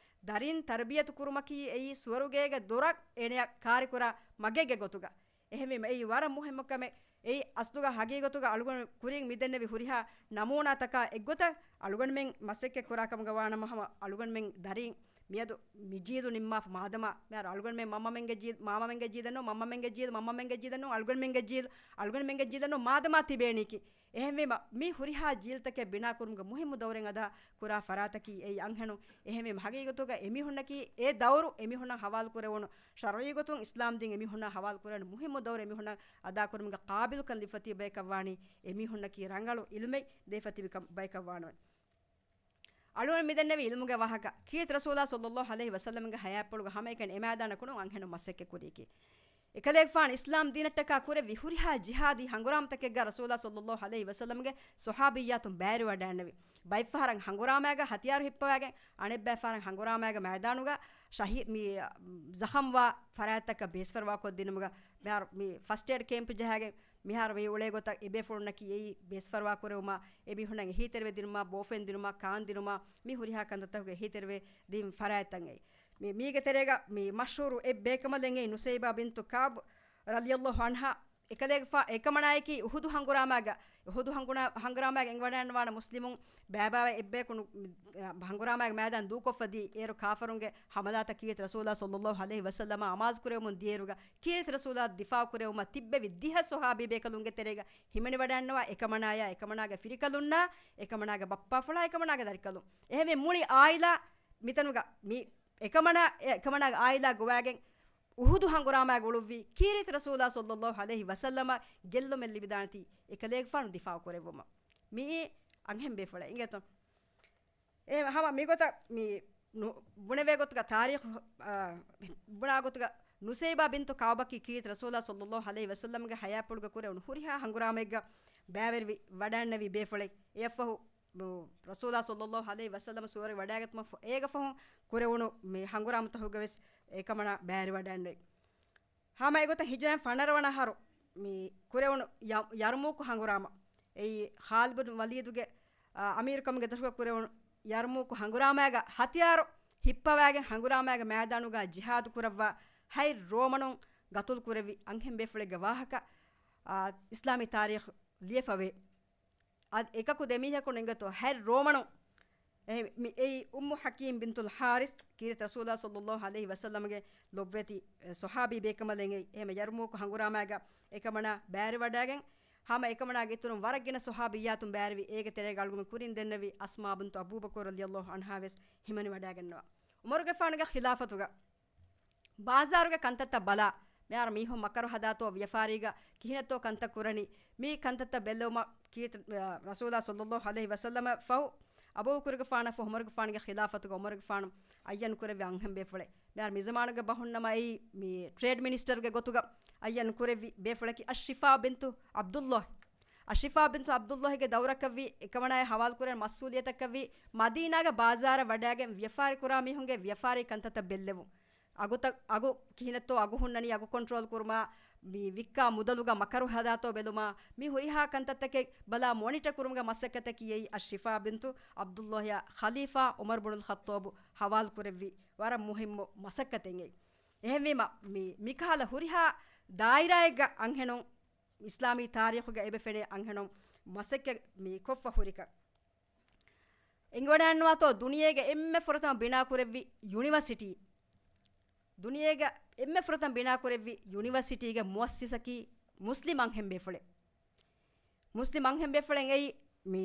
ދަރީން ތަރްބިޔަތު ކުރުމަކީ އެއީ ސުވަރުގޭގެ ދޮރަށް އޭނަޔަށް ކާރިކުރާ މަގެއްގެ ގޮތުގަ. އެހެންވީމަ އެއީ ވަރަށް މުހިއްމު ކަމެއް. އެއީ އަސްލުގަ ހަގީގަތުގަ އަޅުގަނޑު ކުރިން މިދެންނެވި ހުރިހާ ނަމޫނާތަކާ އެއްގޮތަށް އަޅުގަނޑުމެން މަސައްކަތް ކުރާ ކަމުގަ ވާނަމަ ހަމަ އަޅުގަނޑުމެން ދަރީން މިއަދު މި ޖީލު ނިންމާފަ މާދަމާ، މިހާރު އަޅުގަނޑުމެން މަންމަމެންގެ ޖީލު، މާމަމެންގެ ޖީލު، މަންމަމެންގެ ޖީލު، މަންމަމެންގެ ޖީލު ނޫން، އަޅުގަނޑުމެންގެ ޖީލު، އަޅުގަނޑުމެންގެ ޖީލު ނޫން، މާދަމާ ތިބޭނީކީ. އެހެންވީމަ، މި ހުރިހާ ޖީލްތަކެއް ބިނާކުރުމުގެ މުހިއްމު ދައުރެއް އަދާ ކުރާ ފަރާތަކީ އެއީ އަންހެނުން. އެހެންވީމަ، ހަގީގަތުގަ އެމީހުންނަކީ އެ ދައުރު އެމީހުންނަށް ހަވާލު ކުރެވުނު، ޝަރުޢީގޮތުން އިސްލާމް ދީން އެމީހުންނަށް ހަވާލު ކުރެވުނު މުހިއްމު ދައުރު އެމީހުންނަށް އަދާކުރުމުގެ ޤާބިލުކަން ލިބިފަ ތިބި ބަޔަކަށް ވާނީ އެމީހުންނަކީ ރަނގަޅު ޢިލްމެއް ދެފަ ތިބި ކަ-، ބަޔަކަށް ވާނެ. އަޅުގަނޑު މިދެންނެވި ޢިލްމުގެ ވާހަކަ، ކީރިތި ރަސޫލާ ޞައްލައްލާހު ޢަލައިހި ވަސައްލަމްގެ ޙަޔާތްޕުޅުގަ ހަމައެކަނި އެމައިދާނަކު ނޫން އަންހެނުން މަސައްކަތް ކުރީކީ. އެކަލޭގެފާނު އިސްލާމް ދީނަށްޓަކާ ކުރެއްވި ހުރިހާ ޖިހާދީ ހަނގުރާމަތަކެއްގަ ރަސޫލާ ޞައްލައްލާހު ޢަލައިހި ވަސައްލަމްގެ ޞަޙާބިއްޔާތުން ބައިވެރިވަޑައިންނެވި. ބައެއްފަހަރަށް ހަނގުރާމައިގަ ހަތިޔާރު ހިއްޕަވައިގެން، އަނެއްބައިފަހަރަށް ހަނގުރާމައިގެ މައިދާނުގަ ޝަހީ-، މި، ޒަޚަމްވާ ފަރާތްތަކަށް ބޭސްފަރުވާކޮށްދިނުމުގަ، މިހާރު މި ފަސްޓް އޭޑް ކޭމްޕް ޖަހައިގެން، މިހާރު މި އުޅޭ ގޮތަށް އެބޭފުޅުންނަކީ އެއީ ބޭސްފަރުވާ ކުރެވުމާ، އެމީހުންނަށް އެހީތެރިވެ ދިނުމާ، ބޯފެން ދިނުމާ، ކާން ދިނުމާ، މި ހުރިހާ ކަންތައްތަކުގެ އެހީތެރިވެ ދިން ފަރާތްތައް އެއީ. މި-، މީގެ ތެރޭގަ މި މަޝްހޫރު އެއް ބޭކަނބަލެއް އެއީ ނުސައިބާ ބިންތު ކަޢުބް ރަޟިޔައްލާހު ޢަންހާ. އެކަލޭގެފާ-، އެކަމަނާއަކީ އުޙުދު ހަނގުރާމާގަ، އުޙުދު ހަނގުރާ-، ހަނގުރާމާގަ އެނގިވަޑައިގަންނަވާނެ މުސްލިމުން ބައިބައިވެ އެއްބަޔަކު ނު-، މި-، އަ، ހަނގުރާމާގެ މައިދާން ދޫކޮށްފަ ދީ، އޭރު ކާފަރުންގެ ޙަމަލާތައް ކީރިތި ރަސޫލާ ޞައްލައްލާހު ޢަލައިހި ވަސައްލަމަށް އަމާޒު ކުރެވެމުން ދިޔައިރުގަ، ކީރިތި ރަސޫލާ ދިފާޢު ކުރެވުމަށް ތިއްބެވި ދިހަ ޞަޙާބީ ބޭކަލުންގެ ތެރޭގަ ހިމެނިވަޑައިންނަވާ އެކަމަނާޔާ، އެކަމަނާގެ ފިރިކަލުންނާ، އެކަމަނާގެ ބައްޕާފުޅާ، އެކަމަނާގެ ދަރިކަލުން. އެހެންވެ މުޅި ޢާއިލާ މިތަނުގަ މި އެކަމަނާ، އެ އެކަމަނާގެ ޢާއިލާ ގޮވައިގެން އުޙުދު ހަނގުރާމާގަ އުޅުއްވީ ކީރިތި ރަސޫލާ ޞައްލައްލާހު ޢަލައިހި ވަސައްލަމަށް ގެއްލުމެއް ލިބިދާނެތީ އެކަލޭގެފާނު ދިފާޢު ކުރެއްވުމަށް. މިއީ އަންހެން ބޭފުޅެއް އިނގޭތޯ. އެ ހަމަ މިގޮތަށް މި ނު-، ބުނެވޭ ގޮތުގަ ތާރީޚު، އާ، ބުނާ ގޮތުގަ ނުސައިބާ ބިންތު ކަޢުބަކީ ކީރިތި ރަސޫލާ ޞައްލައްލާހު ޢަލައިހި ވަސައްލަމްގެ ޙަޔާތްޕުޅުގަ ކުރެވުނު ހުރިހާ ހަނގުރާމައެއްގަ ބައިވެރިވި ވަޑައިންނެވި ބޭފުޅެއް. އެއަށްފަހު ރަސޫލާ ޞައްލައްލާހު ޢަލައިހި ވަސައްލަމަ ސުވަރުގެ ވަޑައިގަތުމަށް ފަ-، އޭގެ ފަހުން ކުރެވުނު މި ހަނގުރާމަތަކުގަވެސް އެކަމަނާ ބައިވެރިވަޑައިންނެވި. ހަމަ އެގޮތަށް ހިޖުރައިން ފަނަރަ ވަނަ އަހަރު މި ކުރެވުނު ޔަ-، ޔަރުމޫކު ހަނގުރާމަ. އެއީ ޚާލިދު ބިން ވަލީދުގެ، އާ، އަމީރުކަމުގެ ދަށުގަ ކުރެވުނު ޔަރުމޫކު ހަނގުރާމައިގަ ހަތިޔާރު ހިއްޕަވައިގެން ހަނގުރާމައިގެ މައިދާނުގަ ޖިހާދު ކުރައްވާ ހަތް ރޯމަނުން ގަތުލު ކުރެއްވި އަންހެން ބޭފުޅެއްގެ ވާހަކަ، އާ، އިސްލާމީ ތާރީޚު ލިޔެފަވޭ. އަދި އެކަކު ދެމީހަކު ނެނގެތޯ ހަތް ރޯމަނު. އެ، މި-، އެއީ އުއްމު ޙަކީމް ބިންތުލް ޙާރިޘް، ކީރިތި ރަސޫލާ ޞައްލައްލާހު ޢަލައިހި ވަސައްލަމްގެ ލޮބުވެތި، އެ، ޞަޙާބީ ބޭކަނބަލެއް އެއީ. އެހެން ޔަރްމޫކު ހަނގުރާމާގަ އެކަމަނާ ބައިވެރިވަޑައިގެން، ހަމަ އެކަމަނާގެ އިތުރުން ވަރަށް ގިނަ ޞަޙާބިއްޔާތުން ބައިވެރިވި. އޭގެ ތެރޭގަ އަޅުގަނޑު ކުރިން ދެންނެވި އަސްމާ ބިންތު އަބޫބަކުރު ރަޟިޔައްލާހު ޢަންހާ ވެސް ހިމެނިވަޑައިގަންނަވާ. ޢުމަރުގެފާނުގެ ޚިލާފަތުގަ ބާޒާރުގެ ކަންތައްތައް ބަލާ، މިހާރު މީހުން މަކަރު ހަދާތޯ ވިޔަފާރީގަ ކިހިނެއްތޯ ކަންތައް ކުރަނީ، މި ކަންތައްތައް ބެއްލެވުމަށް ކީރިތި، އަ، ރަސޫލާ ޞައްލައްލާހު ޢަލައިހި ވަސައްލަމަށް ފަހު، އަބޫބަކުރުގެފާނަށް ފަހު ޢުމަރުގެފާނުގެ ޚިލާފަތުގަ ޢުމަރުގެފާނު އައްޔަން ކުރެއްވި އަންހެން ބޭފުޅެއް. މިހާރު މިޒަމާނުގެ ބަހުންނަމަ އެއީ މި ޓްރޭޑް މިނިސްޓަރުގެ ގޮތުގަ އައްޔަން ކުރެއްވި ބޭފުޅަކީ އައްޝިފާ ބިންތު ޢަބްދުﷲ. އައްޝިފާ ބިންތު ޢަބްދުﷲގެ ދައުރަކަށްވީ އެކަމަނާއަށް ހަވާލުކުރެވޭ މަސްއޫލިއްޔަތަކަށްވީ މަދީނާގެ ބާޒާރަށް ވަޑައިގެން ވިޔަފާރި ކުރާ މީހުންގެ ވިޔަފާރީ ކަންތައްތައް ބެއްލެވުން. އަގުތައް، އަގު ކިހިނެއްތޯ އަގު ހުންނަނީ، އަގު ކޮންޓްރޯލް ކުރުމާ، މި ވިއްކާ މުދަލުގަ މަކަރު ހަދާތޯ ބެލުމާ، މި ހުރިހާ ކަންތައްތަކެއް ބަލާ މޮނިޓަ ކުރުމުގެ މަސައްކަތަކީ އެއީ އައްޝިފާ ބިންތު ޢަބްދުﷲއަށް ޚަލީފާ ޢުމަރު ބުނުލް ޚައްޠާބު ހަވާލުކުރެއްވި ވަރަށް މުހިއްމު މަސައްކަތެއް އެއީ. އެހެންވީމަ، މި، މިކަހަލަ ހުރިހާ ދާއިރާއެއްގަ އަންހެނުން އިސްލާމީ ތާރީޚުގަ އެބަ ފެނޭ އަންހެނުން މަސައްކަތް މި ކޮށްފަ ހުރިކަން. އެނގިވަޑައިންނަވާތޯ ދުނިޔޭގެ އެންމެ ފުރަތަމަ ބިނާކުރެއްވި ޔުނިވަރސިޓީ. ދުނިޔޭގެ އެންމެ ފުރަތަމަ ބިނާކުރެއްވި ޔުނިވަރސިޓީގެ މުއައްސިސަކީ މުސްލިމް އަންހެން ބޭފުޅެއް. މުސްލިމް އަންހެން ބޭފުޅެއް އެއީ މި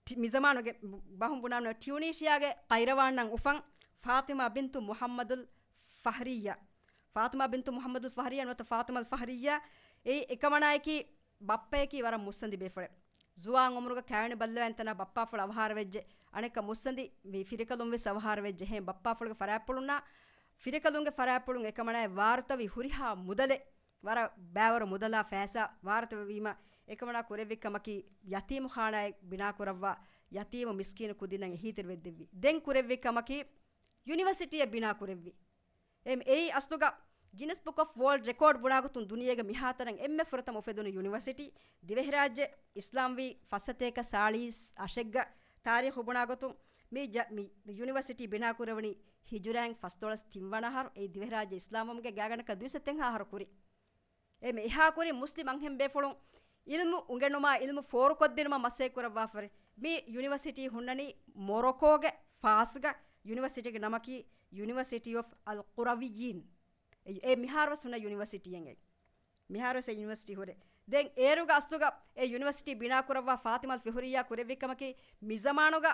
ޓި-، މިޒަމާނުގެ ބަހުން ބުނާނަމަ ޓިއުނީޝިއާގެ ޤައިރަވާންނަށް އުފަން ފާތިމާ ބިންތު މުޙައްމަދުލް ފަހްރިއްޔާ. ފާތިމާ ބިންތު މުޙައްމަދުލް ފަހްރިއްޔާ ނުވަތަ ފާތިމަލް ފަހްރިއްޔާ. އެއީ އެކަމަނާއަކީ ބައްޕަޔަކީ ވަރަށް މުއްސަނދި ބޭފުޅެއް. ޒުވާން އުމުރުގަ ކައިވެނި ބައްލަވާ އިންތަނާ ބައްޕާފުޅު އަވަހާރަވެއްޖެ. އަނެއްކާ މުއްސަނދި މި ފިރިކަލުން ވެސް އަވަހާރަވެއްޖެ. އެހެން ބައްޕާފުޅުގެ ފަރާތްޕުޅުންނާ ފިރިކަލުންގެ ފަރާތްޕުޅުން އެކަމަނާއަށް ވާރުތަވި ހުރިހާ މުދަލެއް ވަރަށް ބައިވަރު މުދަލާ ފައިސާ ވާރުތަވެވީމަ، އެކަމަނާ ކުރެއްވި ކަމަކީ ޔަތީމު ޚާނާއެއް ބިނާކުރައްވާ، ޔަތީމު މިސްކީނު ކުދިންނަށް އެހީތެރިވެއްދެއްވި. ދެން ކުރެއްވި ކަމަކީ ޔުނިވަރސިޓީއެއް ބިނާކުރެއްވި. އެ-، އެއީ އަސްލުގަ ގިނަސް ބުކް އޮފް ވޯލްޑް ރެކޯޑް ބުނާގޮތުން ދުނިޔޭގެ މިހާތަނަށް އެންމެ ފުރަތަމަ އުފެދުނު ޔުނިވަރސިޓީ. ދިވެހިރާއްޖެ އިސްލާމްވީ ފައްސަތޭކަ ސާޅީސް އަށެއްގަ ތާރީޚު ބުނާގޮތުން މި ޖަ-، މި ޔުނިވަރސިޓީ ބިނާކުރެވުނީ ހިޖުރައިން ފަސްދޮޅަސް ތިންވަނަ އަހަރު، އެއީ ދިވެހިރާއްޖެ އިސްލާމްވުމުގެ ގާގަނޑަކަށް ދުއިސައްތައް އަހަރު ކުރި. އެ މި އެހާ ކުރިން މުސްލިމް އަންހެން ބޭފުޅުން އިލްމު އުނގެނުމާ، އިލްމު ފޯރުކޮށްދިނުމަށް މަސައްކަތް ކުރައްވާފަރި. މި ޔުނިވަރސިޓީ ހުންނަނީ މޮރޮކޯގެ ފާސްގަ ޔުނިވަރސިޓީގެ ނަމަކީ ޔުނިވަރސިޓީ އޮފް އަލް ޤުރަވިއްޔީން. އެ، އެ މިހާރުވެސް ހުންނަ ޔުނިވަރސިޓީއެއް. މިހާރުވެސް އެ ޔުނިވަރސިޓީ ހުރޭ. ދެން އޭރުގަ އަސްލުގަ އެ ޔުނިވަރސިޓީ ބިނާ ކުރައްވާ ފާތިމަލް ފިހުރިއްޔާ ކުރެއްވި ކަމަކީ، މި ޒަމާނުގަ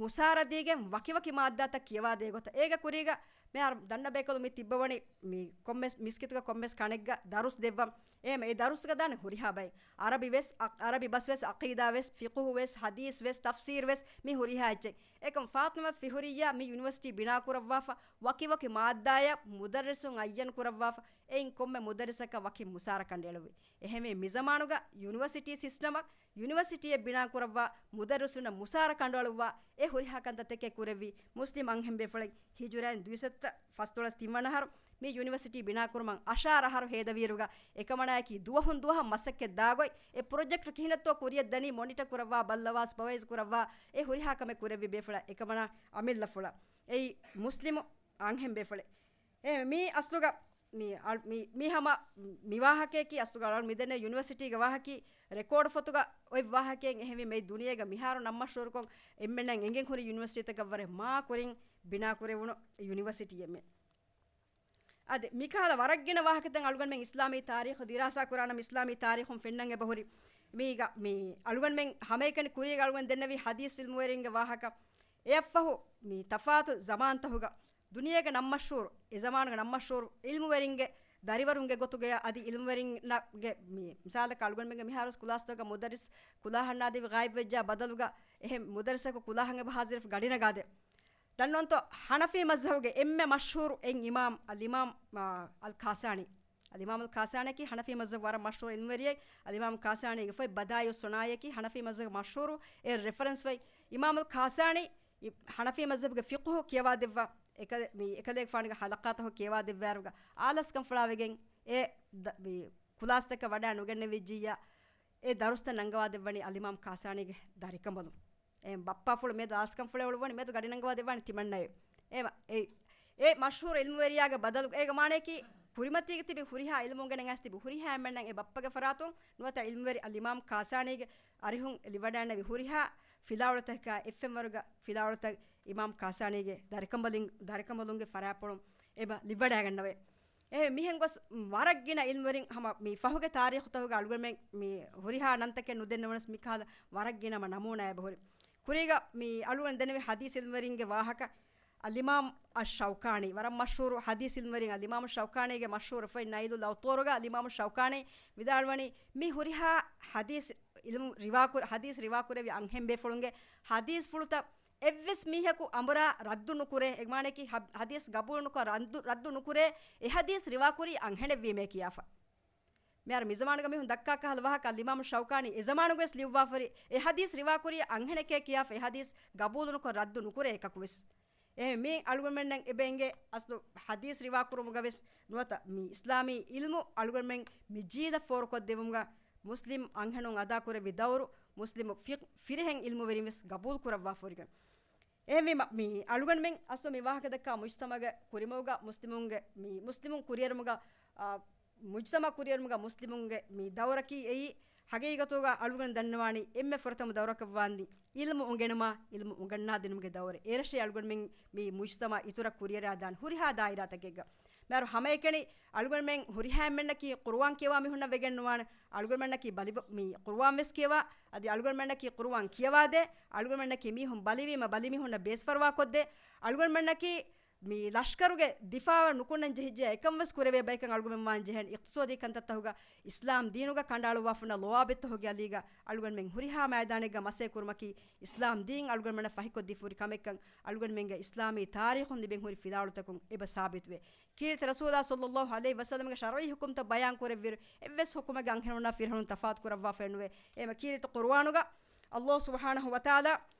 މުސާރަ ދީގެން ވަކިވަކި މާއްދާތައް ކިޔަވާދޭ ގޮތަށް. އޭގެ ކުރީގަ މިހާރު ދަންނަ ބޭކަލުން މި ތިއްބަވަނީ މި ކޮންމެސް މިސްކިތުގަ ކޮންމެސް ކަނެއްގަ ދަރުސް ދެއްވަން. އެހެން އެ ދަރުސްގަ ދާނެ ހުރިހާ ބައެއް. އަރަބި ވެސް، އަ-، އަރަބި ބަސް ވެސް، ޢަޤީދާ ވެސް، ފިޤުހު ވެސް، ޙަދީޘް ވެސް، ތަފްސީރު ވެސް މި ހުރިހާ އެއްޗެއް. އެކަމް ފާތިމަތު ފިހުރިއްޔާ މި ޔުނިވަރސިޓީ ބިނާ ކުރައްވާފަ، ވަކިވަކި މާއްދާޔަށް މުދައްރިސުން އައްޔަން ކުރައްވާފަ، އެއިން ކޮންމެ މުދައްރިސަކަށް ވަކި މުސާރަ ކަނޑައެޅުއްވި. އެހެންވެ، މި ޒަމާނުގަ ޔުނިވަރސިޓީ ސިސްޓަމަށް، ޔުނިވަރސިޓީއެއް ބިނާ ކުރައްވާ، މުދައްރިސުންނަށް މުސާރަ ކަނޑުއަޅުއްވާ، އެ ހުރިހާ ކަންތައްތަކެއް ކުރެއްވި މުސްލިމް އަންހެން ބޭފުޅެއް ހިޖުރައިން ދުއިސައްތަ ފަސްދޮޅަސް ތިންވަނަ އަހަރު މި ޔުނިވަރސިޓީ ބިނާ ކުރުމަށް އަށާރަ އަހަރު ހޭދަވިއިރުގަ، އެކަމަނާއަކީ ދުވަހުން ދުވަހަށް މަސައްކަތް ދާގޮތް، އެ ޕްރޮޖެކްޓް ކިހިނެއްތޯ ކުރިއަށް ދަނީ މޮނިޓަ ކުރައްވާ، ބައްލަވާ، ސްޕަވައިޒް ކުރައްވާ، އެ ހުރިހާ ކަމެއް ކުރެއްވި ބޭފުޅަށް އެކަމަނާ އަމިއްލަފުޅަށް. އެއީ މުސްލިމު އަންހެން ބޭފުޅެއް. އެ، މީ އަސްލުގަ މި އަޅު-، މި، މި ހަމަ މި ވާހަކަޔަކީ އަސްލުގަ އަޅު މިދެންނެވި ޔުނިވަރސިޓީގެ ވާހަކީ ރެކޯޑު ފޮތުގަ އޮތް ވާހަކައެއް. އެހެންވީމަ މި ދުނިޔޭގަ މިހާރު ނަން މަޝްހޫރުކޮށް އެންމެންނަށް އެނގެން ހުރި ޔުނިވަރސިޓީތަކަށް ވުރެ މާ ކުރިން ބިނާކުރެވުނު ޔުނިވަރސިޓީއެއް މެ. އަދި މިކަހަލަ ވަރަށް ގިނަ ވާހަކަތައް އަޅުގަނޑުމެން އިސްލާމީ ތާރީޚު ދިރާސާ ކުރާނަމަ، އިސްލާމީ ތާރީޚުން ފެންނަން އެބަހުރި. މީގަ މި އަޅުގަނޑުމެން ހަމައެކަނި ކުރީގަ އަޅުގަނޑު ދެންނެވި ޙަދީޘް ޢިލްމުވެރިންގެ ވާހަކަ. އެއަށްފަހު މި ތަފާތު ޒަމާންތަހުގަ ދުނިޔޭގެ ނަންމަޝްހޫރު، އެ ޒަމާނުގެ ނަންމަޝްހޫރު ޢިލްމުވެރިންގެ ދަރިވަރުންގެ ގޮތުގަޔަށް އަދި ޢިލްމުވެރިންނަށްގެ މި މިސާލަކަށް އަޅުގަނޑުމެންގެ މިހާރުވެސް ކުލާސްތަކަށް މުދައްރިސް ކުލާހަން ނާދެވި ޣާއިބްވެއްޖާ ބަދަލުގަ އެހެން މުދައްރިސަކު ކުލާހަން އެބަ ޙާޟިރުވެފަ ގަޑިނަގާދޭ. ދަންނަވަންތޯ، ޙަނަފީ މަޒްހަބުގެ އެންމެ މަޝްހޫރު އެއް އިމާމް އަލްއިމާމް، އާ، އަލް ކާސާނީ. އަލްއިމާމް އަލް ކާސާނީއަކީ ޙަނަފީ މަޒްހަބު ވަރަށް މަޝްހޫރު ޢިލްމުވެރިއެއް. އަލްއިމާމް ކާސާނީގެ ފޮތް ބަދާއިޢުއް ޞަނާއިޢަކީ ޙަނަފީ މަޒްހަބުގެ މަޝްހޫރު އެއް ރެފަރެންސް ފޮތް. އިމާމް އަލް ކާސާނީ އި-، ޙަނަފީ މަޒްހަބުގެ ފިޤުހު ކިޔަވާދެއްވާ، އެކަލެ-، މި އެކަލޭގެފާނުގެ ޙަލަޤާތަކު ކިޔަވާދެއްވާއިރުގަ އާލަސްކަން ފުޅާވެގެން އެ ދަ-، މި ކުލާސްތަކަށް ވަޑާ ނުގެންނެވިއްޖިއްޔާ، އެ ދަރުސްތައް ނަންގަވާދެއްވަނީ އަލްއިމާމް ކާސާނީގެ ދަރިކަނބަލުން. އެ ބައްޕާފުޅު މެދު އާލަސްކަންފުޅެއް އުޅުއްވަނީ މެދު ގަޑި ނަންގަވާ ދެއްވާނީ ތިމަންނައެވެ. އެ މަ-، އެ، އެ މަޝްހޫރު ޢިލްމުވެރިޔާގެ ބަދަލު އޭގެ މާނަޔަކީ ކުރިމަތީގަ ތިބި ހުރިހާ ޢިލްމު އުނގެނެން އައިސް ތިބި ހުރިހާ އެންމެންނަށް އެ ބައްޕަގެ ފަރާތުން ނުވަތަ ޢިލްމުވެރި އަލްއިމާމް ކާސާނީގެ އަރިހުން ލިބިވަޑައިގެންނެވި ހުރިހާ ފިލާވަޅުތަކާ އެއްފެންވަރުގަ ފިލާވަޅުތައް އިމާމް ކާސާނީގެ ދަރިކަނބަލިން-، ދަރިކަނބަލުންގެ ފަރާތްޕުޅުން އެބަ ލިބިވަޑައިގަންނަވޭ. އެ މިހެން ގޮސް ވަރަށް ގިނަ ޢިލްމުވެރިން ހަމަ މި ފަހުގެ ތާރީޚުތަކުގަ އަޅުގަނޑުމެން މި ހުރިހާ ނަންތަކެއް ނުދެންނެވުނަސް މިކަހަލަ ވަރަށް ގިނަ ހަމަ ނަމޫނާ އެބަހުރި. ކުރީގަ މި އަޅުގަނޑު ދެންނެވި ޙަދީޘް ޢިލްމުވެރިންގެ ވާހަކަ އަލްއިމާމް އައްޝައުކާނީ، ވަރަށް މަޝްހޫރު ޙަދީޘް ޢިލްމުވެރިން އަލްއިމާމް ޝައުކާނީގެ މަޝްހޫރު ފޮތް ނައިލުލް އައުޠޯރުގަ އަލްއިމާމް ޝައުކާނީ ވިދާޅުވަނީ، މި ހުރިހާ ޙަދީޘް ޢިލްމު ރިވާކުރ-، ޙަދީޘް ރިވާކުރެއްވި އަންހެން ބޭފުޅުންގެ ޙަދީޘްފުޅުތައް އެއްވެސް މީހަކު އަނބުރާ ރައްދު ނުކުރޭ، އެ މާނަޔަކީ ޙަ-، ޙަދީޘް ގަބޫލު ނުކޮށް ރައްދު، ރައްދު ނުކުރޭ، އެ ޙަދީޘް ރިވާކުރީ އަންހެނެއްވީމޭ ކިޔާފަ. މިހާރު މިޒަމާނުގަ މީހުން ދައްކާ ކަހަލަ ވާހަކަ އަލްއިމާމު ޝައުކާނީ އެ ޒަމާނުގަވެސް ލިޔުއްވާފަރި، އެ ޙަދީޘް ރިވާކުރީ އަންހެނެކޭ ކިޔާފަ، އެ ޙަދީޘް ގަބޫލު ނުކޮށް ރައްދު ނުކުރޭ އެކަކުވެސް. އެހެން މީ އަޅުގަނޑުމެންނަށް އެބަ އެނގޭ އަސްލު ޙަދީޘް ރިވާކުރުމުގަވެސް ނުވަތަ މި އިސްލާމީ ޢިލްމު އަޅުގަނޑުމެން މި ޖީލަށް ފޯރުކޮށްދެވުމުގަ މުސްލިމް އަންހެނުން އަދާކުރެއްވި ދައުރު މުސްލިމު ފި-، ފިރިހެން ޢިލްމުވެރިން ވެސް ގަބޫލު ކުރައްވާފަ ހުރިގެން. އެހެންވީމަ، މި އަޅުގަނޑުމެން އަސްލު މި ވާހަކަ ދައްކާ މުޖްތަމަޢުގެ ކުރިމަގުގަ މުސްލިމުންގެ، މި މުސްލިމުން ކުރިއެރުމުގަ، އާ، މުޖްތަމަޢު ކުރިއެރުމުގަ މުސްލިމުންގެ މި ދައުރަކީ އެއީ، ޙަޤީޤަތުގަ އަޅުގަނޑު ދަންނަވާނީ އެންމެ ފުރަތަމަ ދައުރަކަށްވާންދީ ޢިލްމު އުނގެނުމާ، ޢިލްމު އުނގަންނާދިނުމުގެ ދައުރެއް. އޭރަށޭ އަޅުގަނޑުމެން މި މުޖްތަމަޢު އިތުރަށް ކުރިއަރާ ދާން ހުރިހާ ދާއިރާތަކެއްގަ. މިހާރު ހަމައެކަނި އަޅުގަނޑުމެން ހުރިހާ އެންމެންނަކީ ޤުރުއާން ކިޔަވާ މީހުންނަށް ވެގެން ނުވާނެ. އަޅުގަނޑުމެންނަކީ ބަލި-، މި ޤުރުއާން ވެސް ކިޔަވާ، އަދި އަޅުގަނޑުމެންނަކީ ޤުރުއާން ކިޔަވާދޭ، އަޅުގަނޑުމެންނަކީ މީހުން ބަލިވީމަ ބަލި މީހުންނަށް ބޭސްފަރުވާ ކޮށްދޭ، އަޅުގަނޑުމެންނަކީ މި ލަޝްކަރުގެ ދިފާޢަށް ނުކުންނަން ޖެހިއްޖެ އެކަން ވެސް ކުރެވޭ ބަޔަކަށް އަޅުގަނޑުމެން ވާން ޖެހޭނެ. އިޤްތިޞާދީ ކަންތައްތަހުގަ އިސްލާމް ދީނުގަ ކަނޑައަޅުއްވާފަ ހުންނަ ލޯބިތަހުގެ އަލީގަ އަޅުގަނޑުމެން ހުރިހާ މައިދާނެއްގަ މަސޭ ކުރުމަކީ އިސްލާމް ދީން އަޅުގަނޑުމެންނަށް ފަހިކޮށްދީފަ ހުރި ކަމެއްކަން އަޅުގަނޑުމެންގެ އިސްލާމީ ތާރީޚުން ލިބެން ހުރި ފިލާވަޅުތަކުން އެބަ ސާބިތުވޭ. ކީރިތި ރަސޫލާ ޞައްލައްލާހު ޢަލައިހި ވަސައްލަމްގެ ޝަރުޢީ ޙުކުމްތައް ބަޔާން ކުރެއްވިއިރު، އެއްވެސް ޙުކުމެއްގަ އަންހެނުންނާ ފިރިހެނުން ތަފާތު ކުރައްވާފައެއް ނުވޭ. އެހެންވީމަ ކީރިތި ޤުރުއާނުގަ ﷲ ސުބްޙާނަހޫ ވަތަޢާލާ،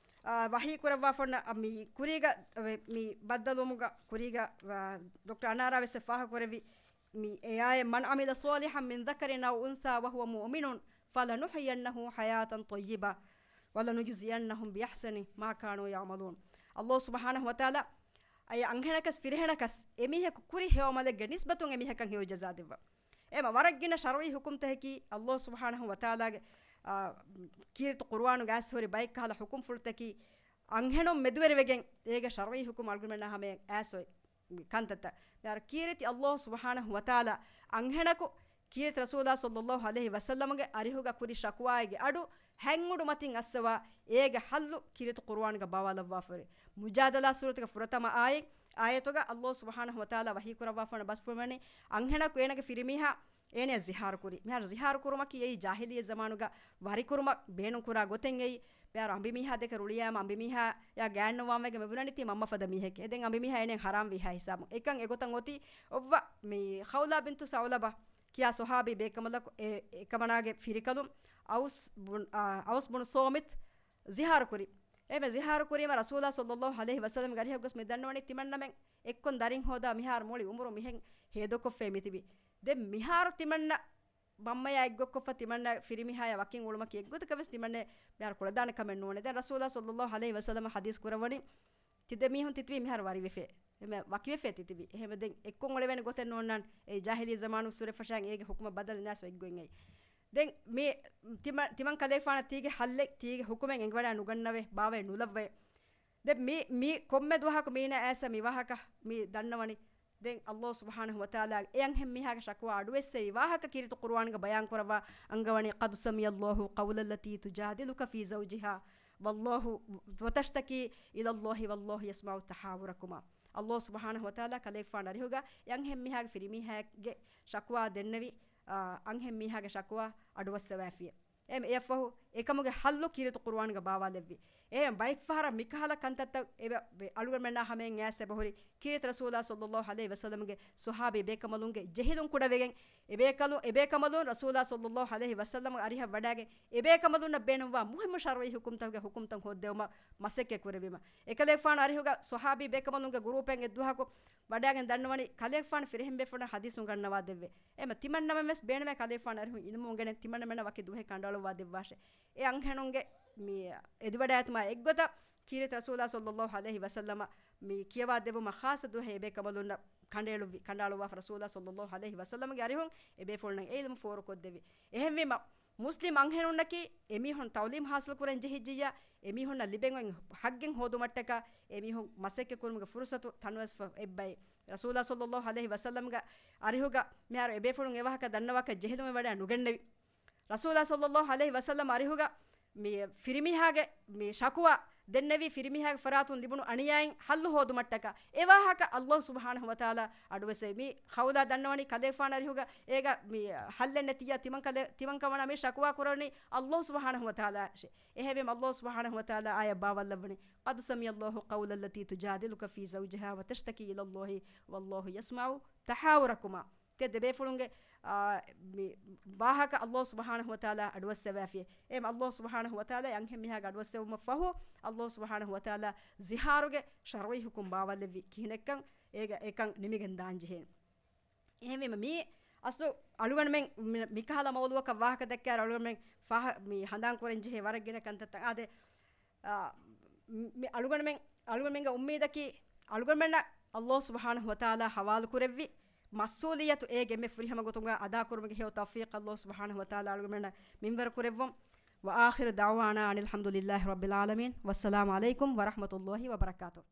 އާ، ވަޙީ ކުރައްވާފަ ހުންނަ، އާ، މި ކުރީގަ، އާ، މި ބައްދަލުވުމުގަ ކުރީގަ، އާ، ޑޮކްޓަރ އަނާރާ ވެސް ފާހަގަކުރެއްވި މި އެ އާޔަތް، "من عمل صالحا من ذكر أو أنثى وهو مؤمن فلنحيينه حياة طيبة ولنجزينهم بأحسن ما كانوا يعملون." ﷲ ސުބްޙާނަހޫ ވަތަޢާލާ އައި އަންހެނަކަސް ފިރިހެނަކަސް އެމީހަކު ކުރި ހެޔޮ ޢަމަލެއްގެ ނިސްބަތުން އެމީހަކަށް ހެޔޮ ޖަޒާ ދެއްވާ. އެހެންވީމަ ވަރަށް ގިނަ ޝަރުޢީ ޙުކުމްތަކަކީ ﷲ ސުބްޙާނަހޫ ވަތަޢާލާގެ، އާ، ކީރިތި ޤުރުއާނުގަ އައިސް ހުރި ބައެއް ކަހަލަ ޙުކުމްފުޅުތަކީ، އަންހެނުން މެދުވެރިވެގެން އޭގެ ޝަރުޢީ ޙުކުމް އަޅުގަނޑުމެންނާ ހަމަޔަށް އައިސް އޮތް ކަންތައްތައް. މިހާރު ކީރިތި ﷲ ސުބްޙާނަހު ވަތަޢާލާ އަންހެނަކު ކީރިތި ރަސޫލާ ޞައްލައްލާހު ޢަލައިހި ވަސައްލަމަގެ އަރިހުގަ ކުރި ޝަކުވާއެއްގެ އަޑު ހަތް އުޑު މަތިން އައްސަވާ، އޭގެ ޙައްލު ކީރިތި ޤުރުއާންގަ ބާވާލައްވާފައި. މުޖާދަލާ ސޫރަތުގެ ފުރަތަމަ އާޔަތް، އާޔަތުގަ ﷲ ސުބްޙާނަހު ވަތަޢާލާ ވަޙީ ކުރައްވާފަވަން ބަސްފުޅުވަނީ، އަންހެނަކު އޭނަގެ ފިރިމީހާ އޭނަޔަށް ޒިހާރު ކުރި. މިހާރު ޒިހާރު ކުރުމަކީ އެއީ ޖާހިލިއްޔަ ޒަމާނުގަ ވަރިކުރުމަށް ބޭނުން ކުރާ ގޮތެއް އެއީ. މިހާރު އަނބިމީހާ ދެކެ ރުޅިއައިމަ އަނބިމީހާޔާ ގާތްނުވާންވެގެން މި ބުނަނީ ތީ މަންމަ ފަދަ މީހެކޭ. ދެން އަނބިމީހާ އޭނަޔަށް ޙަރާމް ވީހާ ހިސާބުން. އެކަން އެގޮތަށް އޮތީ އޮއްވަ މި ޚައުލާ ބިންތު ސަޢުލަބާ ކިޔާ ޞަޙާބީ ބޭކަނބަލަކު އެ، އެކަމަނާގެ ފިރިކަލުން އައުސް ބުން، އާ، އައުސް ބުނު ޞާމިތު ޒިހާރު ކުރި. އެހެންވެ ޒިހާރު ކުރީމަ ރަސޫލާ ޞައްލައްލާހު ޢަލައިހި ވަސައްލަމްގެ އަރިހަށް ގޮސް މި ދަންނަވަނީ ތިމަންނަމެން އެއްކޮން ދަރިން ހޯދާ މިހާރު މުޅި އުމުރު މިހެން ހޭދަކޮށްފައި މިތިބި. ދެން މިހާރު ތިމަންނަ މަންމަޔާ އެއްގޮތްކޮށްފަ ތިމަންނަ ފިރިމީހާޔާ ވަކިން އުޅުމަކީ އެއްގޮތަކަށް ވެސް ތިމަންނަ މިހާރު ކުޅަދާނެ ކަމެއް ނޫނޭ. ދެން ރަސޫލާ ޞައްލައްލާހު ޢަލައިހި ވަސައްލަމަ ޙަދީސް ކުރައްވަނީ ތި ދެ މީހުން ތިތިބީ މިހާރު ވަރިވެފޭ. އެމެ ވަކިވެފޭ ތިތިބީ. އެހެންވެ ދެން އެއްކޮށް އުޅެވޭނެ ގޮތެއް ނޯންނާން. އެ ޖާހިލީ ޒަމާނު ސުރެފަށާން އޭގެ ޙުކުމަށް ބަދަލު ނާސް އެއްގޮތް އެއް. ދެން މި ތިމަ-، ތިމަން ކަލޭފާނަށް ތީގެ ޙައްލެއް ތީގެ ޙުކުމެއް އެނގިވަޑާ ނުގަންނަވޭ، ބާވައެއް ނުލައްވައޭ. ދެން މި، މި ކޮންމެ ދުވަހަކު މީނަ އައިސް މި ވާހަކަ މި ދަންނަވަނީ. ދެން ﷲ ސުބްޙާނަހު ވަތަޢާލާ އެ އަންހެން މީހާގެ ޝަކުވާ އަޑުއެއްސެވި ވާހަކަ ކީރިތި ޤުރުއާންގަ ބަޔާން ކުރައްވާ އަންގަވަނީ، قد سمع الله قول التي تجادلك في زوجها والله وتشتكي إلى الله والله يسمع تحاوركما. ﷲ ސުބްޙާނަހު ވަތަޢާލާ ކަލޭގެފާނު އަރިހުގަ އެ އަންހެން މީހާގެ ފިރިމީހާގެ ޝަކުވާ ދެންނެވި، އާ، އަންހެން މީހާގެ ޝަކުވާ އަޑުއައްސަވާފިޔޭ. އެހެން އެއަށްފަހު އެކަމުގެ ޙައްލު ކީރިތި ޤުރުއާންގަ ބާވާލެއްވި. އެހެން ބައެއްފަހަރަށް މިކަހަލަ ކަންތައްތައް އެބަ-، އަޅުގަނޑުމެންނާ ހަމައިން އައިސް އެބަހުރި ކީރިތި ރަސޫލާ ޞައްލައްލާހު ޢަލައިހި ވަސައްލަމްގެ ޞަޙާބީ ބޭކަނބަލުންގެ ޖެހިލުން ކުޑަވެގެން، އެބޭކަލު-، އެބޭކަނބަލުން ރަސޫލާ ޞައްލައްލާހު ޢަލައިހި ވަސައްލަމްގެ އަރިހަށް ވަޑާގެން، އެބޭކަނބަލުންނަށް ބޭނުންވާ މުހިއްމު ޝަރުޢީ ޙުކުމްތަކުގެ ޙުކުމްތައް ހޯއްދެވުމަށް މަސައްކަތް ކުރެވީމަ. އެކަލޭގެފާނު އަރިހުގަ ޞަޙާބީ ބޭކަނބަލުންގެ ގުރޫޕެއް އެއްދުވަހަކު ވަޑާގެން ދަންނަވަނީ ކަލޭގެފާނު ފިރިހެން ބޭފުޅުންނަށް ޙަދީޘް އުނގަންނަވާ ދެއްވޭ. އެމަ ތިމަންނަމެން ވެސް ބޭނުމޭ ކަލޭގެފާނު އަރިހުން ޢިލްމު އުނގެނެން ތިމަންނަމެންނަށް ވަކި ދުވަހެއް ކަނޑައަޅުއްވާ ދެއްވާށޭ. އެ އަންހެނުންގެ މި އެދިވަޑައިގަތުމާ އެއްގޮތަށް ކީރިތި ރަސޫލާ ޞައްލައްލާހު ޢަލައިހި ވަސައްލަމަ މި ކިޔަވާ ދެއްވުމަށް ޚާއްޞަ ދުވަހެއް އެބޭކަނބަލުންނަށް ކަނޑައެޅުއްވި، ކަނޑައަޅުއްވާފަ ރަސޫލާ ޞައްލައްލާހު ޢަލައިހި ވަސައްލަމަގެ އަރިހުން އެބޭފުޅުންނަށް އެ ޢިލްމު ފޯރުކޮށްދެއްވި. އެހެންވީމަ، މުސްލިމް އަންހެނުންނަކީ އެމީހުން ތަޢުލީމް ޙާޞިލް ކުރަން ޖެހިއްޖިއްޔާ، އެމީހުންނަށް ލިބެން އޮތް ޙައްޤެއް ހޯދުމަށްޓަކާ އެމީހުން މަސައްކަތް ކުރުމުގެ ފުރުޞަތު ތަނުވެސް އެއްބައި. ރަސޫލާ ޞައްލައްލާހު ޢަލައިހި ވަސައްލަމްގެ އަރިހުގަ މިހާރު އެބޭފުޅުން އެވާހަކަ ދަންނަވާކަށް ޖެހިލުމެއް ވަޑާ ނުގެންނެވި. ރަސޫލާ ޞައްލައްލާހު ޢަލައިހި ވަސައްލަމް އަރިހުގަ މި ފިރިމީހާގެ މި ޝަކުވާ ދެންނެވީ ފިރިމީހާގެ ފަރާތުން ލިބުނު އަނިޔާއިން ޙައްލު ހޯދުމަށްޓަކާ އެވާހަކަ ﷲ ސުބްޙާނަހު ވަތަޢާލާ އަޑުއެއްސެވި. މި ޚައުލާ ދަންނަވަނީ ކަލޭގެފާނު އަރިހުގަ އޭގަ މި ޙައްލެއް ނެތިއްޔާ ތިމަން ކަލޭ-، ތިމަން ކަމަނާ މި ޝަކުވާ ކުރަނީ ﷲ ސުބްޙާނަހު ވަތަޢާލާއަށޭ. އެހެންވީމަ ﷲ ސުބްޙާނަހު ވަތަޢާލާ އާޔަތް ބާވާލައްވަނީ، قد سمع الله قول التي تجادلك في زوجها وتشتكي إلى الله والله يسمع تحاوركما. ތި ދެބޭފުޅުންގެ، އާ، މި ވާހަކަ ﷲ ސުބްޙާނަހު ވަތަޢާލާ އަޑުއައްސަވާފިޔޭ. އެހެން ﷲ ސުބްޙާނަހު ވަތަޢާލާ އެ އަންހެން މީހާގެ އަޑުއައްސެވުމަށް ފަހު، ﷲ ސުބްޙާނަހު ވަތަޢާލާ ޒިހާރުގެ ޝަރުޢީ ޙުކުމް ބާވާލެއްވި ކިހިނެއްކަން އޭގަ އެކަން ނިމިގެން ދާންޖެހޭ. އެހެންވީމަ މީ އަސްލު އަޅުގަނޑުމެން މި-، މިކަހަލަ މައުޟޫޢަކަށް ވާހަކަ ދެއްކާއިރު އަޅުގަނޑުމެން ފާހަ-، މި ހަނދާން ކުރަން ޖެހޭ ވަރަށް ގިނަ ކަންތައްތައް. އާދެ، އާ، މި އަޅުގަނޑުމެން، އަޅުގަނޑުމެންގެ އުއްމީދަކީ އަޅުގަނޑުމެންނަށް ﷲ ސުބްޙާނަހު ވަތަޢާލާ ޙަވާލު ކުރެއްވި މަސްއޫލިއްޔަތު އޭގެ އެންމެ ފުރިހަމަ ގޮތުގަ އަދާކުރުމުގެ ހެޔޮ ތައުފީޤު ﷲ ސުބްޙާނަހު ވަތަޢާލާ އަޅުގަނޑުމެންނަށް މިންވަރު ކުރެއްވުން. وآخر دعوانا أن الحمد لله رب العالمين. والسلام عليكم ورحمة الله وبركاته.